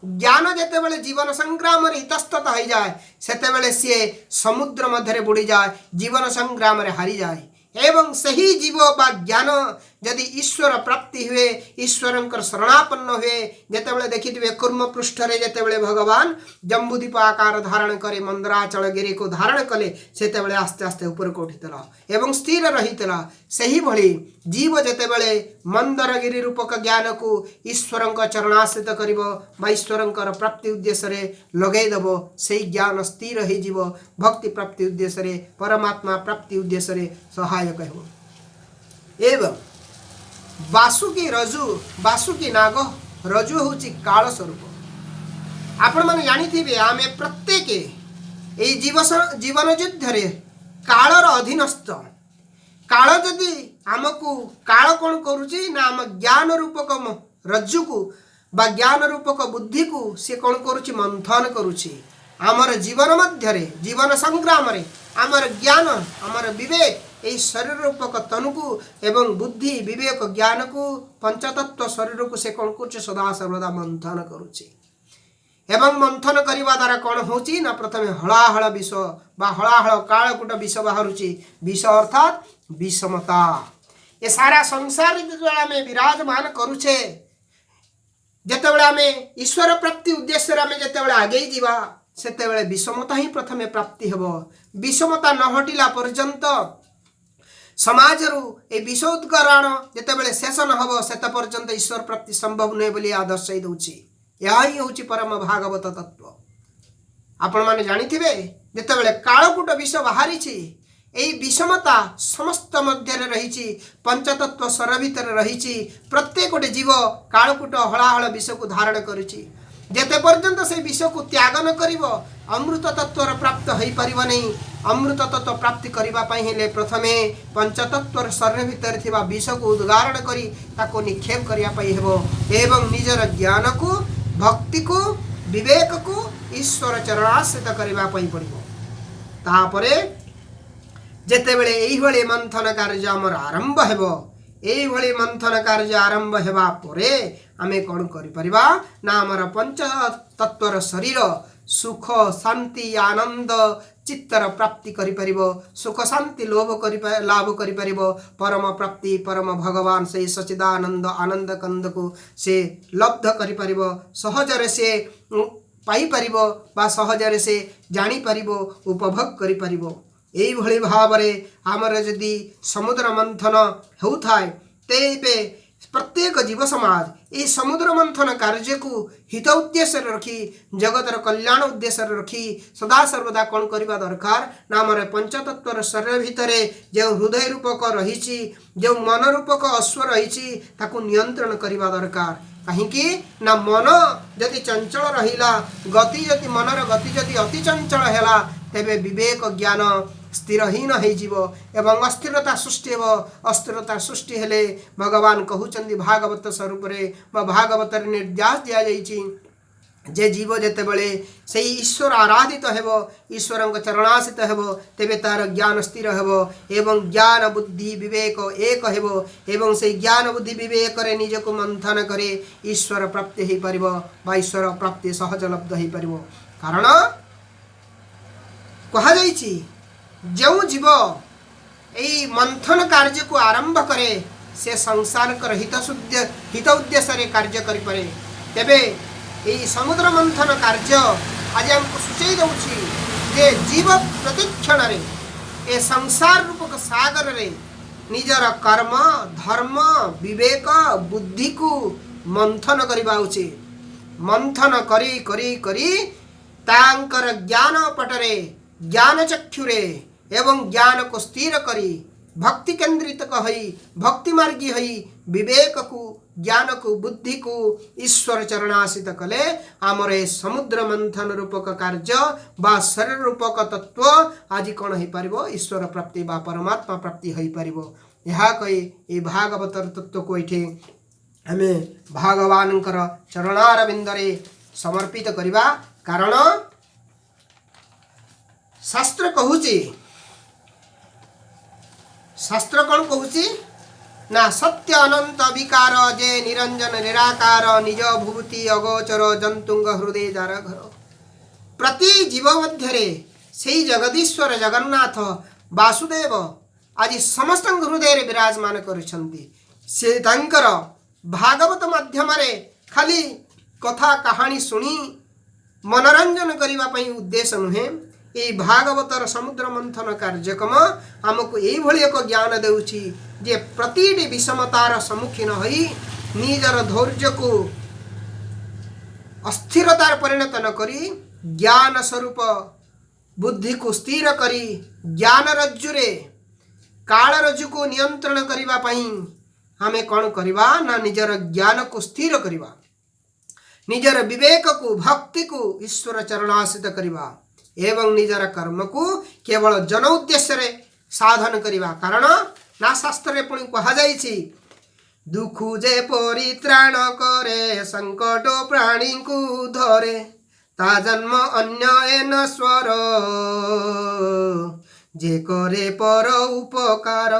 ଜ୍ଞାନ ଯେତେବେଳେ ଜୀବନ ସଂଗ୍ରାମରେ ଇତସ୍ତତ ହୋଇଯାଏ, ସେତେବେଳେ ସିଏ ସମୁଦ୍ର ମଧ୍ୟରେ ବୁଡ଼ିଯାଏ, ଜୀବନ ସଂଗ୍ରାମରେ ହାରିଯାଏ। ଏବଂ ସେହି ଜୀବ ବା ଜ୍ଞାନ ଯଦି ଈଶ୍ୱର ପ୍ରାପ୍ତି ହୁଏ, ଈଶ୍ୱରଙ୍କର ଶରଣାପନ୍ନ ହୁଏ, ଯେତେବେଳେ ଦେଖିଥିବେ କୂର୍ମ ପୃଷ୍ଠରେ ଯେତେବେଳେ ଭଗବାନ ଜମ୍ବୁଦ୍ୱୀପ ଆକାର ଧାରଣ କରି ମନ୍ଦରାଚଳ ଗିରିକୁ ଧାରଣ କଲେ, ସେତେବେଳେ ଆସ୍ତେ ଆସ୍ତେ ଉପରକୁ ଉଠିଥିଲା ଏବଂ ସ୍ଥିର ରହିଥିଲା। ସେହିଭଳି ଜୀବ ଯେତେବେଳେ ମନ୍ଦରଗିରି ରୂପକ ଜ୍ଞାନକୁ ଈଶ୍ୱରଙ୍କ ଚରଣାଶ୍ରିତ କରିବ ବା ଈଶ୍ୱରଙ୍କର ପ୍ରାପ୍ତି ଉଦ୍ଦେଶ୍ୟରେ ଲଗେଇଦେବ, ସେଇ ଜ୍ଞାନ ସ୍ଥିର ହେଇଯିବ, ଭକ୍ତି ପ୍ରାପ୍ତି ଉଦ୍ଦେଶ୍ୟରେ, ପରମାତ୍ମା ପ୍ରାପ୍ତି ଉଦ୍ଦେଶ୍ୟରେ ସହାୟକ ହେବ। ଏବଂ ବାସୁକି ରଜୁ, ବାସୁକି ନାଗ ରଜୁ ହେଉଛି କାଳ ସ୍ୱରୂପ। ଆପଣମାନେ ଜାଣିଥିବେ, ଆମେ ପ୍ରତ୍ୟେକ ଏଇ ଜୀବନ ଯୁଦ୍ଧରେ କାଳର ଅଧୀନସ୍ଥ। କାଳ ଯଦି ଆମକୁ, କାଳ କ'ଣ କରୁଛି ନା ଆମ ଜ୍ଞାନ ରୂପକ ରଜ୍ଜୁକୁ ବା ଜ୍ଞାନ ରୂପକ ବୁଦ୍ଧିକୁ ସେ କ'ଣ କରୁଛି? ମନ୍ଥନ କରୁଛି। ଆମର ଜୀବନ ମଧ୍ୟରେ, ଜୀବନ ସଂଗ୍ରାମରେ ଆମର ଜ୍ଞାନ, ଆମର ବିବେକ, ଏଇ ଶରୀର ରୂପକ ତନୁକୁ ଏବଂ ବୁଦ୍ଧି, ବିବେକ, ଜ୍ଞାନକୁ, ପଞ୍ଚତତ୍ଵ ଶରୀରକୁ ସେ କ'ଣ କରୁଛି? ସଦାସର୍ବଦା ମନ୍ଥନ କରୁଛି। ଏବଂ ମନ୍ଥନ କରିବା ଦ୍ୱାରା କ'ଣ ହେଉଛି ନା ପ୍ରଥମେ ହଳାହଳ ବିଷ ବା ହଳାହଳ କାଳକୂଟ ବିଷ ବାହାରୁଛି। ବିଷ ଅର୍ଥାତ୍ ବିଷମତା। ଏ ସାରା ସଂସାରରେ ଯେତେବେଳେ ଆମେ ବିରାଜମାନ କରୁଛେ, ଯେତେବେଳେ ଆମେ ଈଶ୍ୱର ପ୍ରାପ୍ତି ଉଦ୍ଦେଶ୍ୟରେ ଆମେ ଯେତେବେଳେ ଆଗେଇ ଯିବା, ସେତେବେଳେ ବିଷମତା ହିଁ ପ୍ରଥମେ ପ୍ରାପ୍ତି ହେବ। ବିଷମତା ନ ହଟିଲା ପର୍ଯ୍ୟନ୍ତ, ସମାଜରୁ ଏ ବିଷ ଉଦ୍ଗୀରଣ ଯେତେବେଳେ ଶେଷ ନ ହେବ, ସେତେ ପର୍ଯ୍ୟନ୍ତ ଈଶ୍ୱର ପ୍ରାପ୍ତି ସମ୍ଭବ ନୁହେଁ ବୋଲି ଏହା ଦର୍ଶାଇ ଦେଉଛି। ଏହା ହିଁ ହେଉଛି ପରମ ଭାଗବତ ତତ୍ତ୍ୱ। ଆପଣମାନେ ଜାଣିଥିବେ, ଯେତେବେଳେ କାଳକୂଟ ବିଷ ବାହାରିଛି, ଏଇ ବିଷମତା ସମସ୍ତ ମଧ୍ୟରେ ରହିଛି, ପଞ୍ଚତତ୍ଵ ଶରୀର ଭିତରେ ରହିଛି। ପ୍ରତ୍ୟେକ ଗୋଟେ ଜୀବ କାଳକୂଟ ହଳାହଳ ବିଷକୁ ଧାରଣ କରୁଛି। ଯେତେ ପର୍ଯ୍ୟନ୍ତ ସେଇ ବିଷକୁ ତ୍ୟାଗ ନ କରିବ, ଅମୃତ ତତ୍ତ୍ୱର ପ୍ରାପ୍ତ ହୋଇପାରିବ ନାହିଁ। ଅମୃତ ତତ୍ତ୍ୱ ପ୍ରାପ୍ତି କରିବା ପାଇଁ ହେଲେ ପ୍ରଥମେ ପଞ୍ଚତତ୍ତ୍ୱର ଶରୀର ଭିତରେ ଥିବା ବିଷକୁ ଉଦ୍ଗାରଣ କରି ତାକୁ ନିକ୍ଷେପ କରିବା ପାଇଁ ହେବ ଏବଂ ନିଜର ଜ୍ଞାନକୁ, ଭକ୍ତିକୁ, ବିବେକକୁ ଈଶ୍ୱର ଚରଣାଶ୍ରିତ କରିବା ପାଇଁ ପଡ଼ିବ। ତାପରେ ଯେତେବେଳେ ଏଇଭଳି ମନ୍ଥନ କାର୍ଯ୍ୟ ଆମର ଆରମ୍ଭ ହେବ, ଏଇଭଳି ମନ୍ଥନ କାର୍ଯ୍ୟ ଆରମ୍ଭ ହେବା ପରେ ଆମେ କ'ଣ କରିପାରିବା ନା ଆମର ପଞ୍ଚ ତତ୍ତ୍ୱର ଶରୀର ସୁଖ, ଶାନ୍ତି, ଆନନ୍ଦ, ଚିତ୍ତର ପ୍ରାପ୍ତି କରିପାରିବ, ସୁଖ ଶାନ୍ତି ଲାଭ କରିପାରିବ, ପରମ ପ୍ରାପ୍ତି, ପରମ ଭଗବାନ ସେଇ ସଚିଦାନନ୍ଦ ଆନନ୍ଦ କନ୍ଦକୁ ସେ ଲବ୍ଧ କରିପାରିବ, ସହଜରେ ସେ ପାଇପାରିବ ବା ସହଜରେ ସେ ଜାଣିପାରିବ, ଉପଭୋଗ କରିପାରିବ। ଏଇଭଳି ଭାବରେ ଆମର ଯଦି ସମୁଦ୍ର ମନ୍ଥନ ହେଉଥାଏ, ତେବେ ପ୍ରତ୍ୟେକ ଜୀବ ସମାଜ ଏହି ସମୁଦ୍ର ମନ୍ଥନ କାର୍ଯ୍ୟକୁ ହିତ ଉଦ୍ଦେଶ୍ୟରେ ରଖି, ଜଗତର କଲ୍ୟାଣ ଉଦ୍ଦେଶ୍ୟରେ ରଖି ସଦାସର୍ବଦା କ'ଣ କରିବା ଦରକାର ନା ଆମର ପଞ୍ଚତତ୍ତ୍ୱର ଶରୀର ଭିତରେ ଯେଉଁ ହୃଦୟ ରୂପକ ରହିଛି, ଯେଉଁ ମନ ରୂପକ ଅଶ୍ୱ ରହିଛି, ତାକୁ ନିୟନ୍ତ୍ରଣ କରିବା ଦରକାର। କାହିଁକି ନା ମନ ଯଦି ଚଞ୍ଚଳ ରହିଲା, ଗତି ଯଦି ମନର ଗତି ଯଦି ଅତି ଚଞ୍ଚଳ ହେଲା, ତେବେ ବିବେକ ଜ୍ଞାନ ସ୍ଥିରହୀନ ହେଇଯିବ ଏବଂ ଅସ୍ଥିରତା ସୃଷ୍ଟି ହେବ। ଅସ୍ଥିରତା ସୃଷ୍ଟି ହେଲେ ଭଗବାନ କହୁଛନ୍ତି ଭାଗବତ ସ୍ୱରୂପରେ ବା ଭାଗବତରେ ନିର୍ଦ୍ଦେଶ ଦିଆଯାଇଛି ଯେ ଜୀବ ଯେତେବେଳେ ସେଇ ଈଶ୍ୱର ଆରାଧିତ ହେବ, ଈଶ୍ୱରଙ୍କ ଚରଣାଶ୍ରିତ ହେବ, ତେବେ ତାର ଜ୍ଞାନ ସ୍ଥିର ହେବ ଏବଂ ଜ୍ଞାନ, ବୁଦ୍ଧି, ବିବେକ ଏକ ହେବ ଏବଂ ସେଇ ଜ୍ଞାନ, ବୁଦ୍ଧି, ବିବେକରେ ନିଜକୁ ମନ୍ଥନ କରି ଈଶ୍ୱର ପ୍ରାପ୍ତି ହେଇପାରିବ ବା ଈଶ୍ୱର ପ୍ରାପ୍ତି ସହଜଲବ୍ଧ ହେଇପାରିବ। କାରଣ କୁହାଯାଇଛି, ଯେଉଁ ଜୀବ ଏଇ ମନ୍ଥନ କାର୍ଯ୍ୟକୁ ଆରମ୍ଭ କରେ, ସେ ସଂସାରଙ୍କର ହିତ ଉଦ୍ଦେଶ୍ୟରେ କାର୍ଯ୍ୟ କରିପାରେ। ତେବେ ଏହି ସମୁଦ୍ର ମନ୍ଥନ କାର୍ଯ୍ୟ ଆଜି ଆମକୁ ସୂଚାଇ ଦେଉଛି ଯେ ଜୀବ ପ୍ରତିକ୍ଷଣରେ ଏ ସଂସାର ରୂପକ ସାଗରରେ ନିଜର କର୍ମ, ଧର୍ମ, ବିବେକ, ବୁଦ୍ଧିକୁ ମନ୍ଥନ କରିବା ଉଚିତ। ମନ୍ଥନ କରି କରି କରି ତାଙ୍କର ଜ୍ଞାନ ପଟରେ, ଜ୍ଞାନ ଚକ୍ଷୁରେ ଏବଂ ଜ୍ଞାନକୁ ସ୍ଥିର କରି ଭକ୍ତି କେନ୍ଦ୍ରିତ ହୋଇ, ଭକ୍ତି ମାର୍ଗୀ ହୋଇ ବିବେକକୁ, ଜ୍ଞାନକୁ, ବୁଦ୍ଧିକୁ ଈଶ୍ୱର ଚରଣାଶ୍ରିତ କଲେ ଆମର ଏ ସମୁଦ୍ର ମନ୍ଥନ ରୂପକ କାର୍ଯ୍ୟ ବା ଶରୀର ରୂପକ ତତ୍ତ୍ୱ ଆଜି କ'ଣ ହେଇପାରିବ? ଈଶ୍ୱର ପ୍ରାପ୍ତି ବା ପରମାତ୍ମା ପ୍ରାପ୍ତି ହୋଇପାରିବ। ଏହା କହି ଏଇ ଭାଗବତର ତତ୍ତ୍ୱକୁ ଏଇଠି ଆମେ ଭଗବାନଙ୍କର ଚରଣାରବିନ୍ଦରେ ସମର୍ପିତ କରିବା। କାରଣ ଶାସ୍ତ୍ର କହୁଛି, ଶାସ୍ତ୍ର କ'ଣ କହୁଛି ନା, ସତ୍ୟ ଅନନ୍ତ ବିକାର ଯେ ନିରଞ୍ଜନ ନିରାକାର, ନିଜ ଭୂତି ଅଗୋଚର ଜନ୍ତୁଙ୍କ ହୃଦୟ ଯାର ଘର। ପ୍ରତି ଜୀବ ମଧ୍ୟରେ ସେଇ ଜଗଦୀଶ୍ୱର ଜଗନ୍ନାଥ ବାସୁଦେବ ଆଜି ସମସ୍ତଙ୍କ ହୃଦୟରେ ବିରାଜମାନ କରିଛନ୍ତି। ସେ ତାଙ୍କର ଭାଗବତ ମାଧ୍ୟମରେ ଖାଲି କଥା କାହାଣୀ ଶୁଣି ମନୋରଞ୍ଜନ କରିବା ପାଇଁ ଉଦ୍ଦେଶ୍ୟ ନୁହେଁ। ଏଇ ଭାଗବତର ସମୁଦ୍ର ମନ୍ଥନ କାର୍ଯ୍ୟକ୍ରମ ଆମକୁ ଏଇଭଳି ଏକ ଜ୍ଞାନ ଦେଉଛି ଯେ ପ୍ରତିଟି ବିଷମତାର ସମ୍ମୁଖୀନ ହୋଇ ନିଜର ଧୈର୍ଯ୍ୟକୁ ଅସ୍ଥିରତାରେ ପରିଣତ ନ କରି, ଜ୍ଞାନ ସ୍ୱରୂପ ବୁଦ୍ଧିକୁ ସ୍ଥିର କରି, ଜ୍ଞାନ ରଜ୍ଜୁରେ କାଳ ରଜ୍ଜୁକୁ ନିୟନ୍ତ୍ରଣ କରିବା ପାଇଁ ଆମେ କ'ଣ କରିବା ନା, ନିଜର ଜ୍ଞାନକୁ ସ୍ଥିର କରିବା, ନିଜର ବିବେକକୁ, ଭକ୍ତିକୁ ଈଶ୍ୱର ଚରଣାଶ୍ରିତ କରିବା ଏବଂ ନିଜର କର୍ମକୁ କେବଳ ଜନ ଉଦ୍ଦେଶ୍ୟରେ ସାଧନ କରିବା। କାରଣ ନା, ଶାସ୍ତ୍ରରେ ପୁଣି କୁହାଯାଇଛି, ଦୁଃଖୁ ଯେ ପରିତ୍ରାଣ କରେ, ସଙ୍କଟ ପ୍ରାଣୀଙ୍କୁ ଧରେ, ତା ଜନ୍ମ ଅନ୍ୟ ଏ ନଶ୍ୱର, ଯେ କରେ ପର ଉପକାର।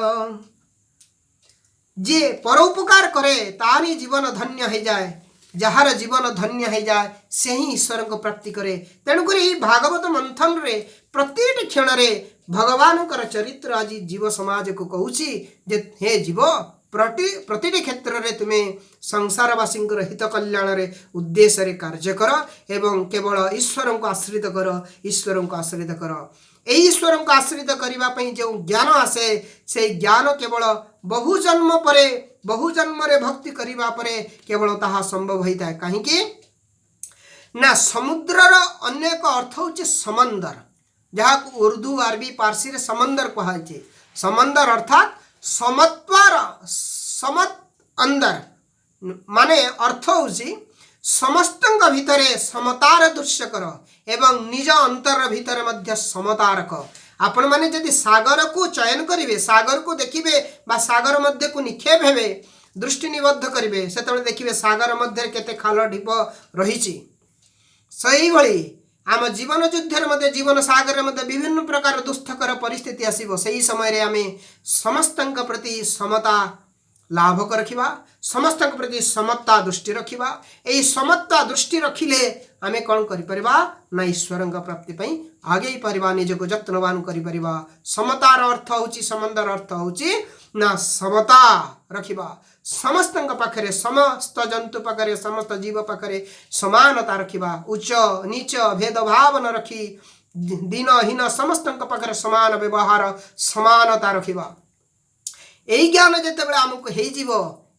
ଯିଏ ପର ଉପକାର କରେ, ତାରି ଜୀବନ ଧନ୍ୟ ହେଇଯାଏ। ଯାହାର ଜୀବନ ଧନ୍ୟ ହେଇଯାଏ, ସେ ହିଁ ଈଶ୍ୱରଙ୍କୁ ପ୍ରାପ୍ତି କରେ। ତେଣୁକରି ଏହି ଭାଗବତ ମନ୍ଥନରେ ପ୍ରତିଟି କ୍ଷଣରେ ଭଗବାନଙ୍କର ଚରିତ୍ର ଆଜି ଜୀବ ସମାଜକୁ କହୁଛି ଯେ ହେ ଜୀବ, ପ୍ରତିଟି କ୍ଷେତ୍ରରେ ତୁମେ ସଂସାରବାସୀଙ୍କର ହିତ କଲ୍ୟାଣରେ ଉଦ୍ଦେଶ୍ୟରେ କାର୍ଯ୍ୟ କର ଏବଂ କେବଳ ଈଶ୍ୱରଙ୍କୁ ଆଶ୍ରିତ କର, ଈଶ୍ୱରଙ୍କୁ ଆଶ୍ରିତ କର। ଏଇ ଈଶ୍ୱରଙ୍କୁ ଆଶ୍ରିତ କରିବା ପାଇଁ ଯେଉଁ ଜ୍ଞାନ ଆସେ, ସେଇ ଜ୍ଞାନ କେବଳ ବହୁ ଜନ୍ମ ପରେ, ବହୁ ଜନ୍ମରେ ଭକ୍ତି କରିବା ପରେ କେବଳ ତାହା ସମ୍ଭବ ହୋଇଥାଏ। କାହିଁକି ନା, ସମୁଦ୍ରର ଅନ୍ୟ ଏକ ଅର୍ଥ ହେଉଛି ସମନ୍ଦର, ଯାହାକୁ ଉର୍ଦ୍ଦୁ, ଆରବୀ, ପାର୍ସୀରେ ସମନ୍ଦର କୁହାଯାଇଛି। ସମନ୍ଦର ଅର୍ଥାତ୍ ସମତ୍ୱାର, ସମତ ଅନ୍ଦର, ମାନେ ଅର୍ଥ ହେଉଛି ସମସ୍ତଙ୍କ ଭିତରେ ସମତାର ଦୃଶ୍ୟ କର ଏବଂ ନିଜ ଅନ୍ତର ଭିତରେ ମଧ୍ୟ ସମତା ରଖ। ଆପଣମାନେ ଯଦି ସାଗରକୁ ଚୟନ କରିବେ, ସାଗରକୁ ଦେଖିବେ ବା ସାଗର ମଧ୍ୟକୁ ନିକ୍ଷେପ ହେବେ, ଦୃଷ୍ଟି ନିବଦ୍ଧ କରିବେ, ସେତେବେଳେ ଦେଖିବେ ସାଗର ମଧ୍ୟରେ କେତେ ଖାଲ ଢିପ ରହିଛି। ସେଇଭଳି ଆମ ଜୀବନ ଯୁଦ୍ଧରେ ମଧ୍ୟ, ଜୀବନ ସାଗରରେ ମଧ୍ୟ ବିଭିନ୍ନ ପ୍ରକାର ଦୁଃସ୍ଥକର ପରିସ୍ଥିତି ଆସିବ। ସେହି ସମୟରେ ଆମେ ସମସ୍ତଙ୍କ ପ୍ରତି ସମତା ଲାଭ ରଖିବା, ସମସ୍ତଙ୍କ ପ୍ରତି ସମତା ଦୃଷ୍ଟି ରଖିବା। ଏହି ସମତା ଦୃଷ୍ଟି ରଖିଲେ ଆମେ କ'ଣ କରିପାରିବା ନା, ଈଶ୍ୱରଙ୍କ ପ୍ରାପ୍ତି ପାଇଁ ଆଗେଇ ପାରିବା, ନିଜକୁ ଯତ୍ନବାନ କରିପାରିବା। ସମତାର ଅର୍ଥ ହେଉଛି, ସମନ୍ଦର ଅର୍ଥ ହେଉଛି ନା ସମତା ରଖିବା ସମସ୍ତଙ୍କ ପାଖରେ, ସମସ୍ତ ଜନ୍ତୁ ପାଖରେ, ସମସ୍ତ ଜୀବ ପାଖରେ ସମାନତା ରଖିବା। ଉଚ୍ଚ ନୀଚ ଭେଦଭାବ ନ ରଖି ଦୀନ ହୀନ ସମସ୍ତଙ୍କ ପାଖରେ ସମାନ ବ୍ୟବହାର, ସମାନତା ରଖିବା। ଏଇ ଜ୍ଞାନ ଯେତେବେଳେ ଆମକୁ ହେଇଯିବ,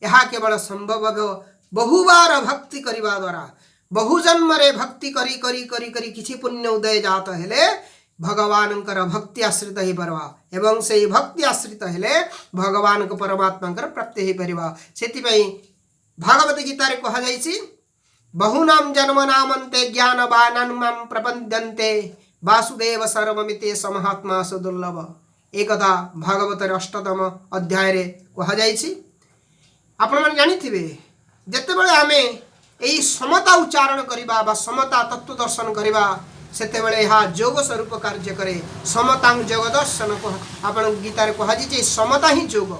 ଏହା କେବଳ ସମ୍ଭବ ହେବ ବହୁବାର ଭକ୍ତି କରିବା ଦ୍ୱାରା। ବହୁ ଜନ୍ମରେ ଭକ୍ତି କରି କରି କରି କରି କିଛି ପୁଣ୍ୟ ଉଦୟ ଜାତ ହେଲେ ଭଗବାନଙ୍କର ଭକ୍ତି ଆଶ୍ରିତ ହେଇପାରିବା ଏବଂ ସେଇ ଭକ୍ତି ଆଶ୍ରିତ ହେଲେ ଭଗବାନଙ୍କ ପରମାତ୍ମାଙ୍କର ପ୍ରାପ୍ତି ହେଇପାରିବା। ସେଥିପାଇଁ ଭାଗବତ ଗୀତାରେ କୁହାଯାଇଛି, ବହୂନାମ ଜନ୍ମନାମନ୍ତେ ଜ୍ଞାନବାନାନ୍ ମାଂ ପ୍ରପଦ୍ୟନ୍ତେ ବାସୁଦେବ ସର୍ବମିତି ସମହାତ୍ମା ସୁଦୁର୍ଲଭ। ଏ କଥା ଭାଗବତରେ ଅଷ୍ଟତମ ଅଧ୍ୟାୟରେ କୁହାଯାଇଛି। ଆପଣମାନେ ଜାଣିଥିବେ, ଯେତେବେଳେ ଆମେ ଏଇ ସମତା ଉଚ୍ଚାରଣ କରିବା ବା ସମତା ତତ୍ତ୍ୱ ଦର୍ଶନ କରିବା, ସେତେବେଳେ ଏହା ଯୋଗ ସ୍ୱରୂପ କାର୍ଯ୍ୟ କରେ। ସମତାଂ ଯୋଗ ଦର୍ଶନ ଆପଣଙ୍କ ଗୀତାରେ କୁହାଯାଇଛି, ସମତା ହିଁ ଯୋଗ।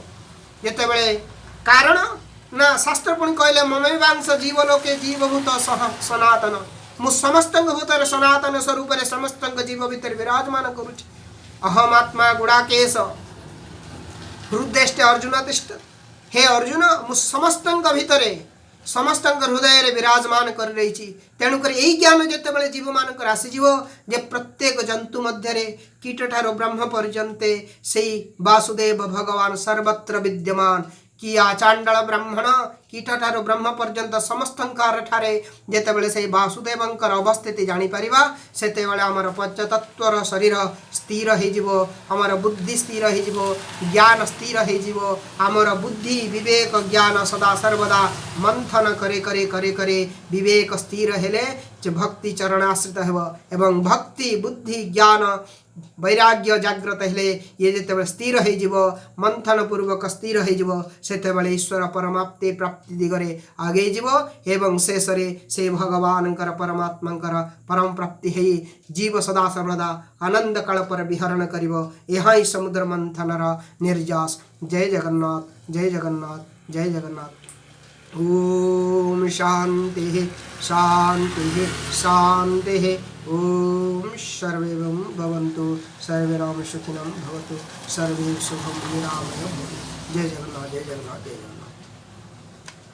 ଯେତେବେଳେ କାରଣ ନା, ଶାସ୍ତ୍ର ପୁଣି କହିଲେ, ମମୈବାଂଶ ଜୀବଲୋକେ ଜୀବଭୂତ ସହ ସନାତନ। ମୁଁ ସମସ୍ତଙ୍କ ଭୂତରେ ସନାତନ ସ୍ୱରୂପରେ ସମସ୍ତଙ୍କ ଜୀବ ଭିତରେ ବିରାଜମାନ କରୁଛି। ଅହମାତ୍ମା ଗୁଡ଼ାକେଶ ହୃଦୟଷ୍ଟେ ଅର୍ଜୁନ ତିଷ୍ଠ। ହେ ଅର୍ଜୁନ, ମୁଁ ସମସ୍ତଙ୍କ ଭିତରେ, ସମସ୍ତଙ୍କ ହୃଦୟରେ ବିରାଜମାନ କରି ରହିଛି। ତେଣୁକରି ଏଇ ଜ୍ଞାନ ଯେତେବେଳେ ଜୀବମାନଙ୍କର ଆସିଯିବ ଯେ ପ୍ରତ୍ୟେକ ଜନ୍ତୁ ମଧ୍ୟରେ କୀଟଠାରୁ ବ୍ରହ୍ମ ପର୍ଯ୍ୟନ୍ତେ ସେଇ ବାସୁଦେବ ଭଗବାନ ସର୍ବତ୍ର ବିଦ୍ୟମାନ, କି ଆଚାଣ୍ଡଳ ବ୍ରାହ୍ମଣ, କୀଟଠାରୁ ବ୍ରହ୍ମ ପର୍ଯ୍ୟନ୍ତ ସମସ୍ତଙ୍କର ଠାରେ ଯେତେବେଳେ ସେଇ ବାସୁଦେବଙ୍କର ଅବସ୍ଥିତି ଜାଣିପାରିବା, ସେତେବେଳେ ଆମର ପଞ୍ଚତତ୍ଵର ଶରୀର ସ୍ଥିର ହେଇଯିବ, ଆମର ବୁଦ୍ଧି ସ୍ଥିର ହେଇଯିବ, ଜ୍ଞାନ ସ୍ଥିର ହେଇଯିବ। ଆମର ବୁଦ୍ଧି, ବିବେକ, ଜ୍ଞାନ ସଦା ସର୍ବଦା ମନ୍ଥନ କରେ କରେ କରେ କରେ ବିବେକ ସ୍ଥିର ହେଲେ ଯେ ଭକ୍ତି ଚରଣାଶ୍ରିତ ହେବ ଏବଂ ଭକ୍ତି, ବୁଦ୍ଧି, ଜ୍ଞାନ, ବୈରାଗ୍ୟ ଜାଗ୍ରତ ହେଲେ ଇଏ ଯେତେବେଳେ ସ୍ଥିର ହେଇଯିବ, ମନ୍ଥନ ପୂର୍ବକ ସ୍ଥିର ହେଇଯିବ, ସେତେବେଳେ ଈଶ୍ୱର ପରମାପ୍ତି ପ୍ରାପ୍ତି ଦିଗରେ ଆଗେଇ ଯିବ ଏବଂ ଶେଷରେ ସେ ଭଗବାନଙ୍କର, ପରମାତ୍ମାଙ୍କର ପରମ ପ୍ରାପ୍ତି ହେଇ ଜୀବ ସଦା ସର୍ବଦା ଆନନ୍ଦ କଳପରେ ବିହରଣ କରିବ। ଏହା ହିଁ ସମୁଦ୍ର ମନ୍ଥନର ନିର୍ଯାସ। ଜୟ ଜଗନ୍ନାଥ, ଜୟ ଜଗନ୍ନାଥ, ଜୟ ଜଗନ୍ନାଥ। ॐ शान्तिः शान्तिः शान्तिः। ॐ सर्वे भवन्तु, सर्वे राम सुखिनं भवतु, सर्वे शुभं निरामय भवतु। जय जगन्नाथ, जय जगन्नाथ, जय जगन्नाथ।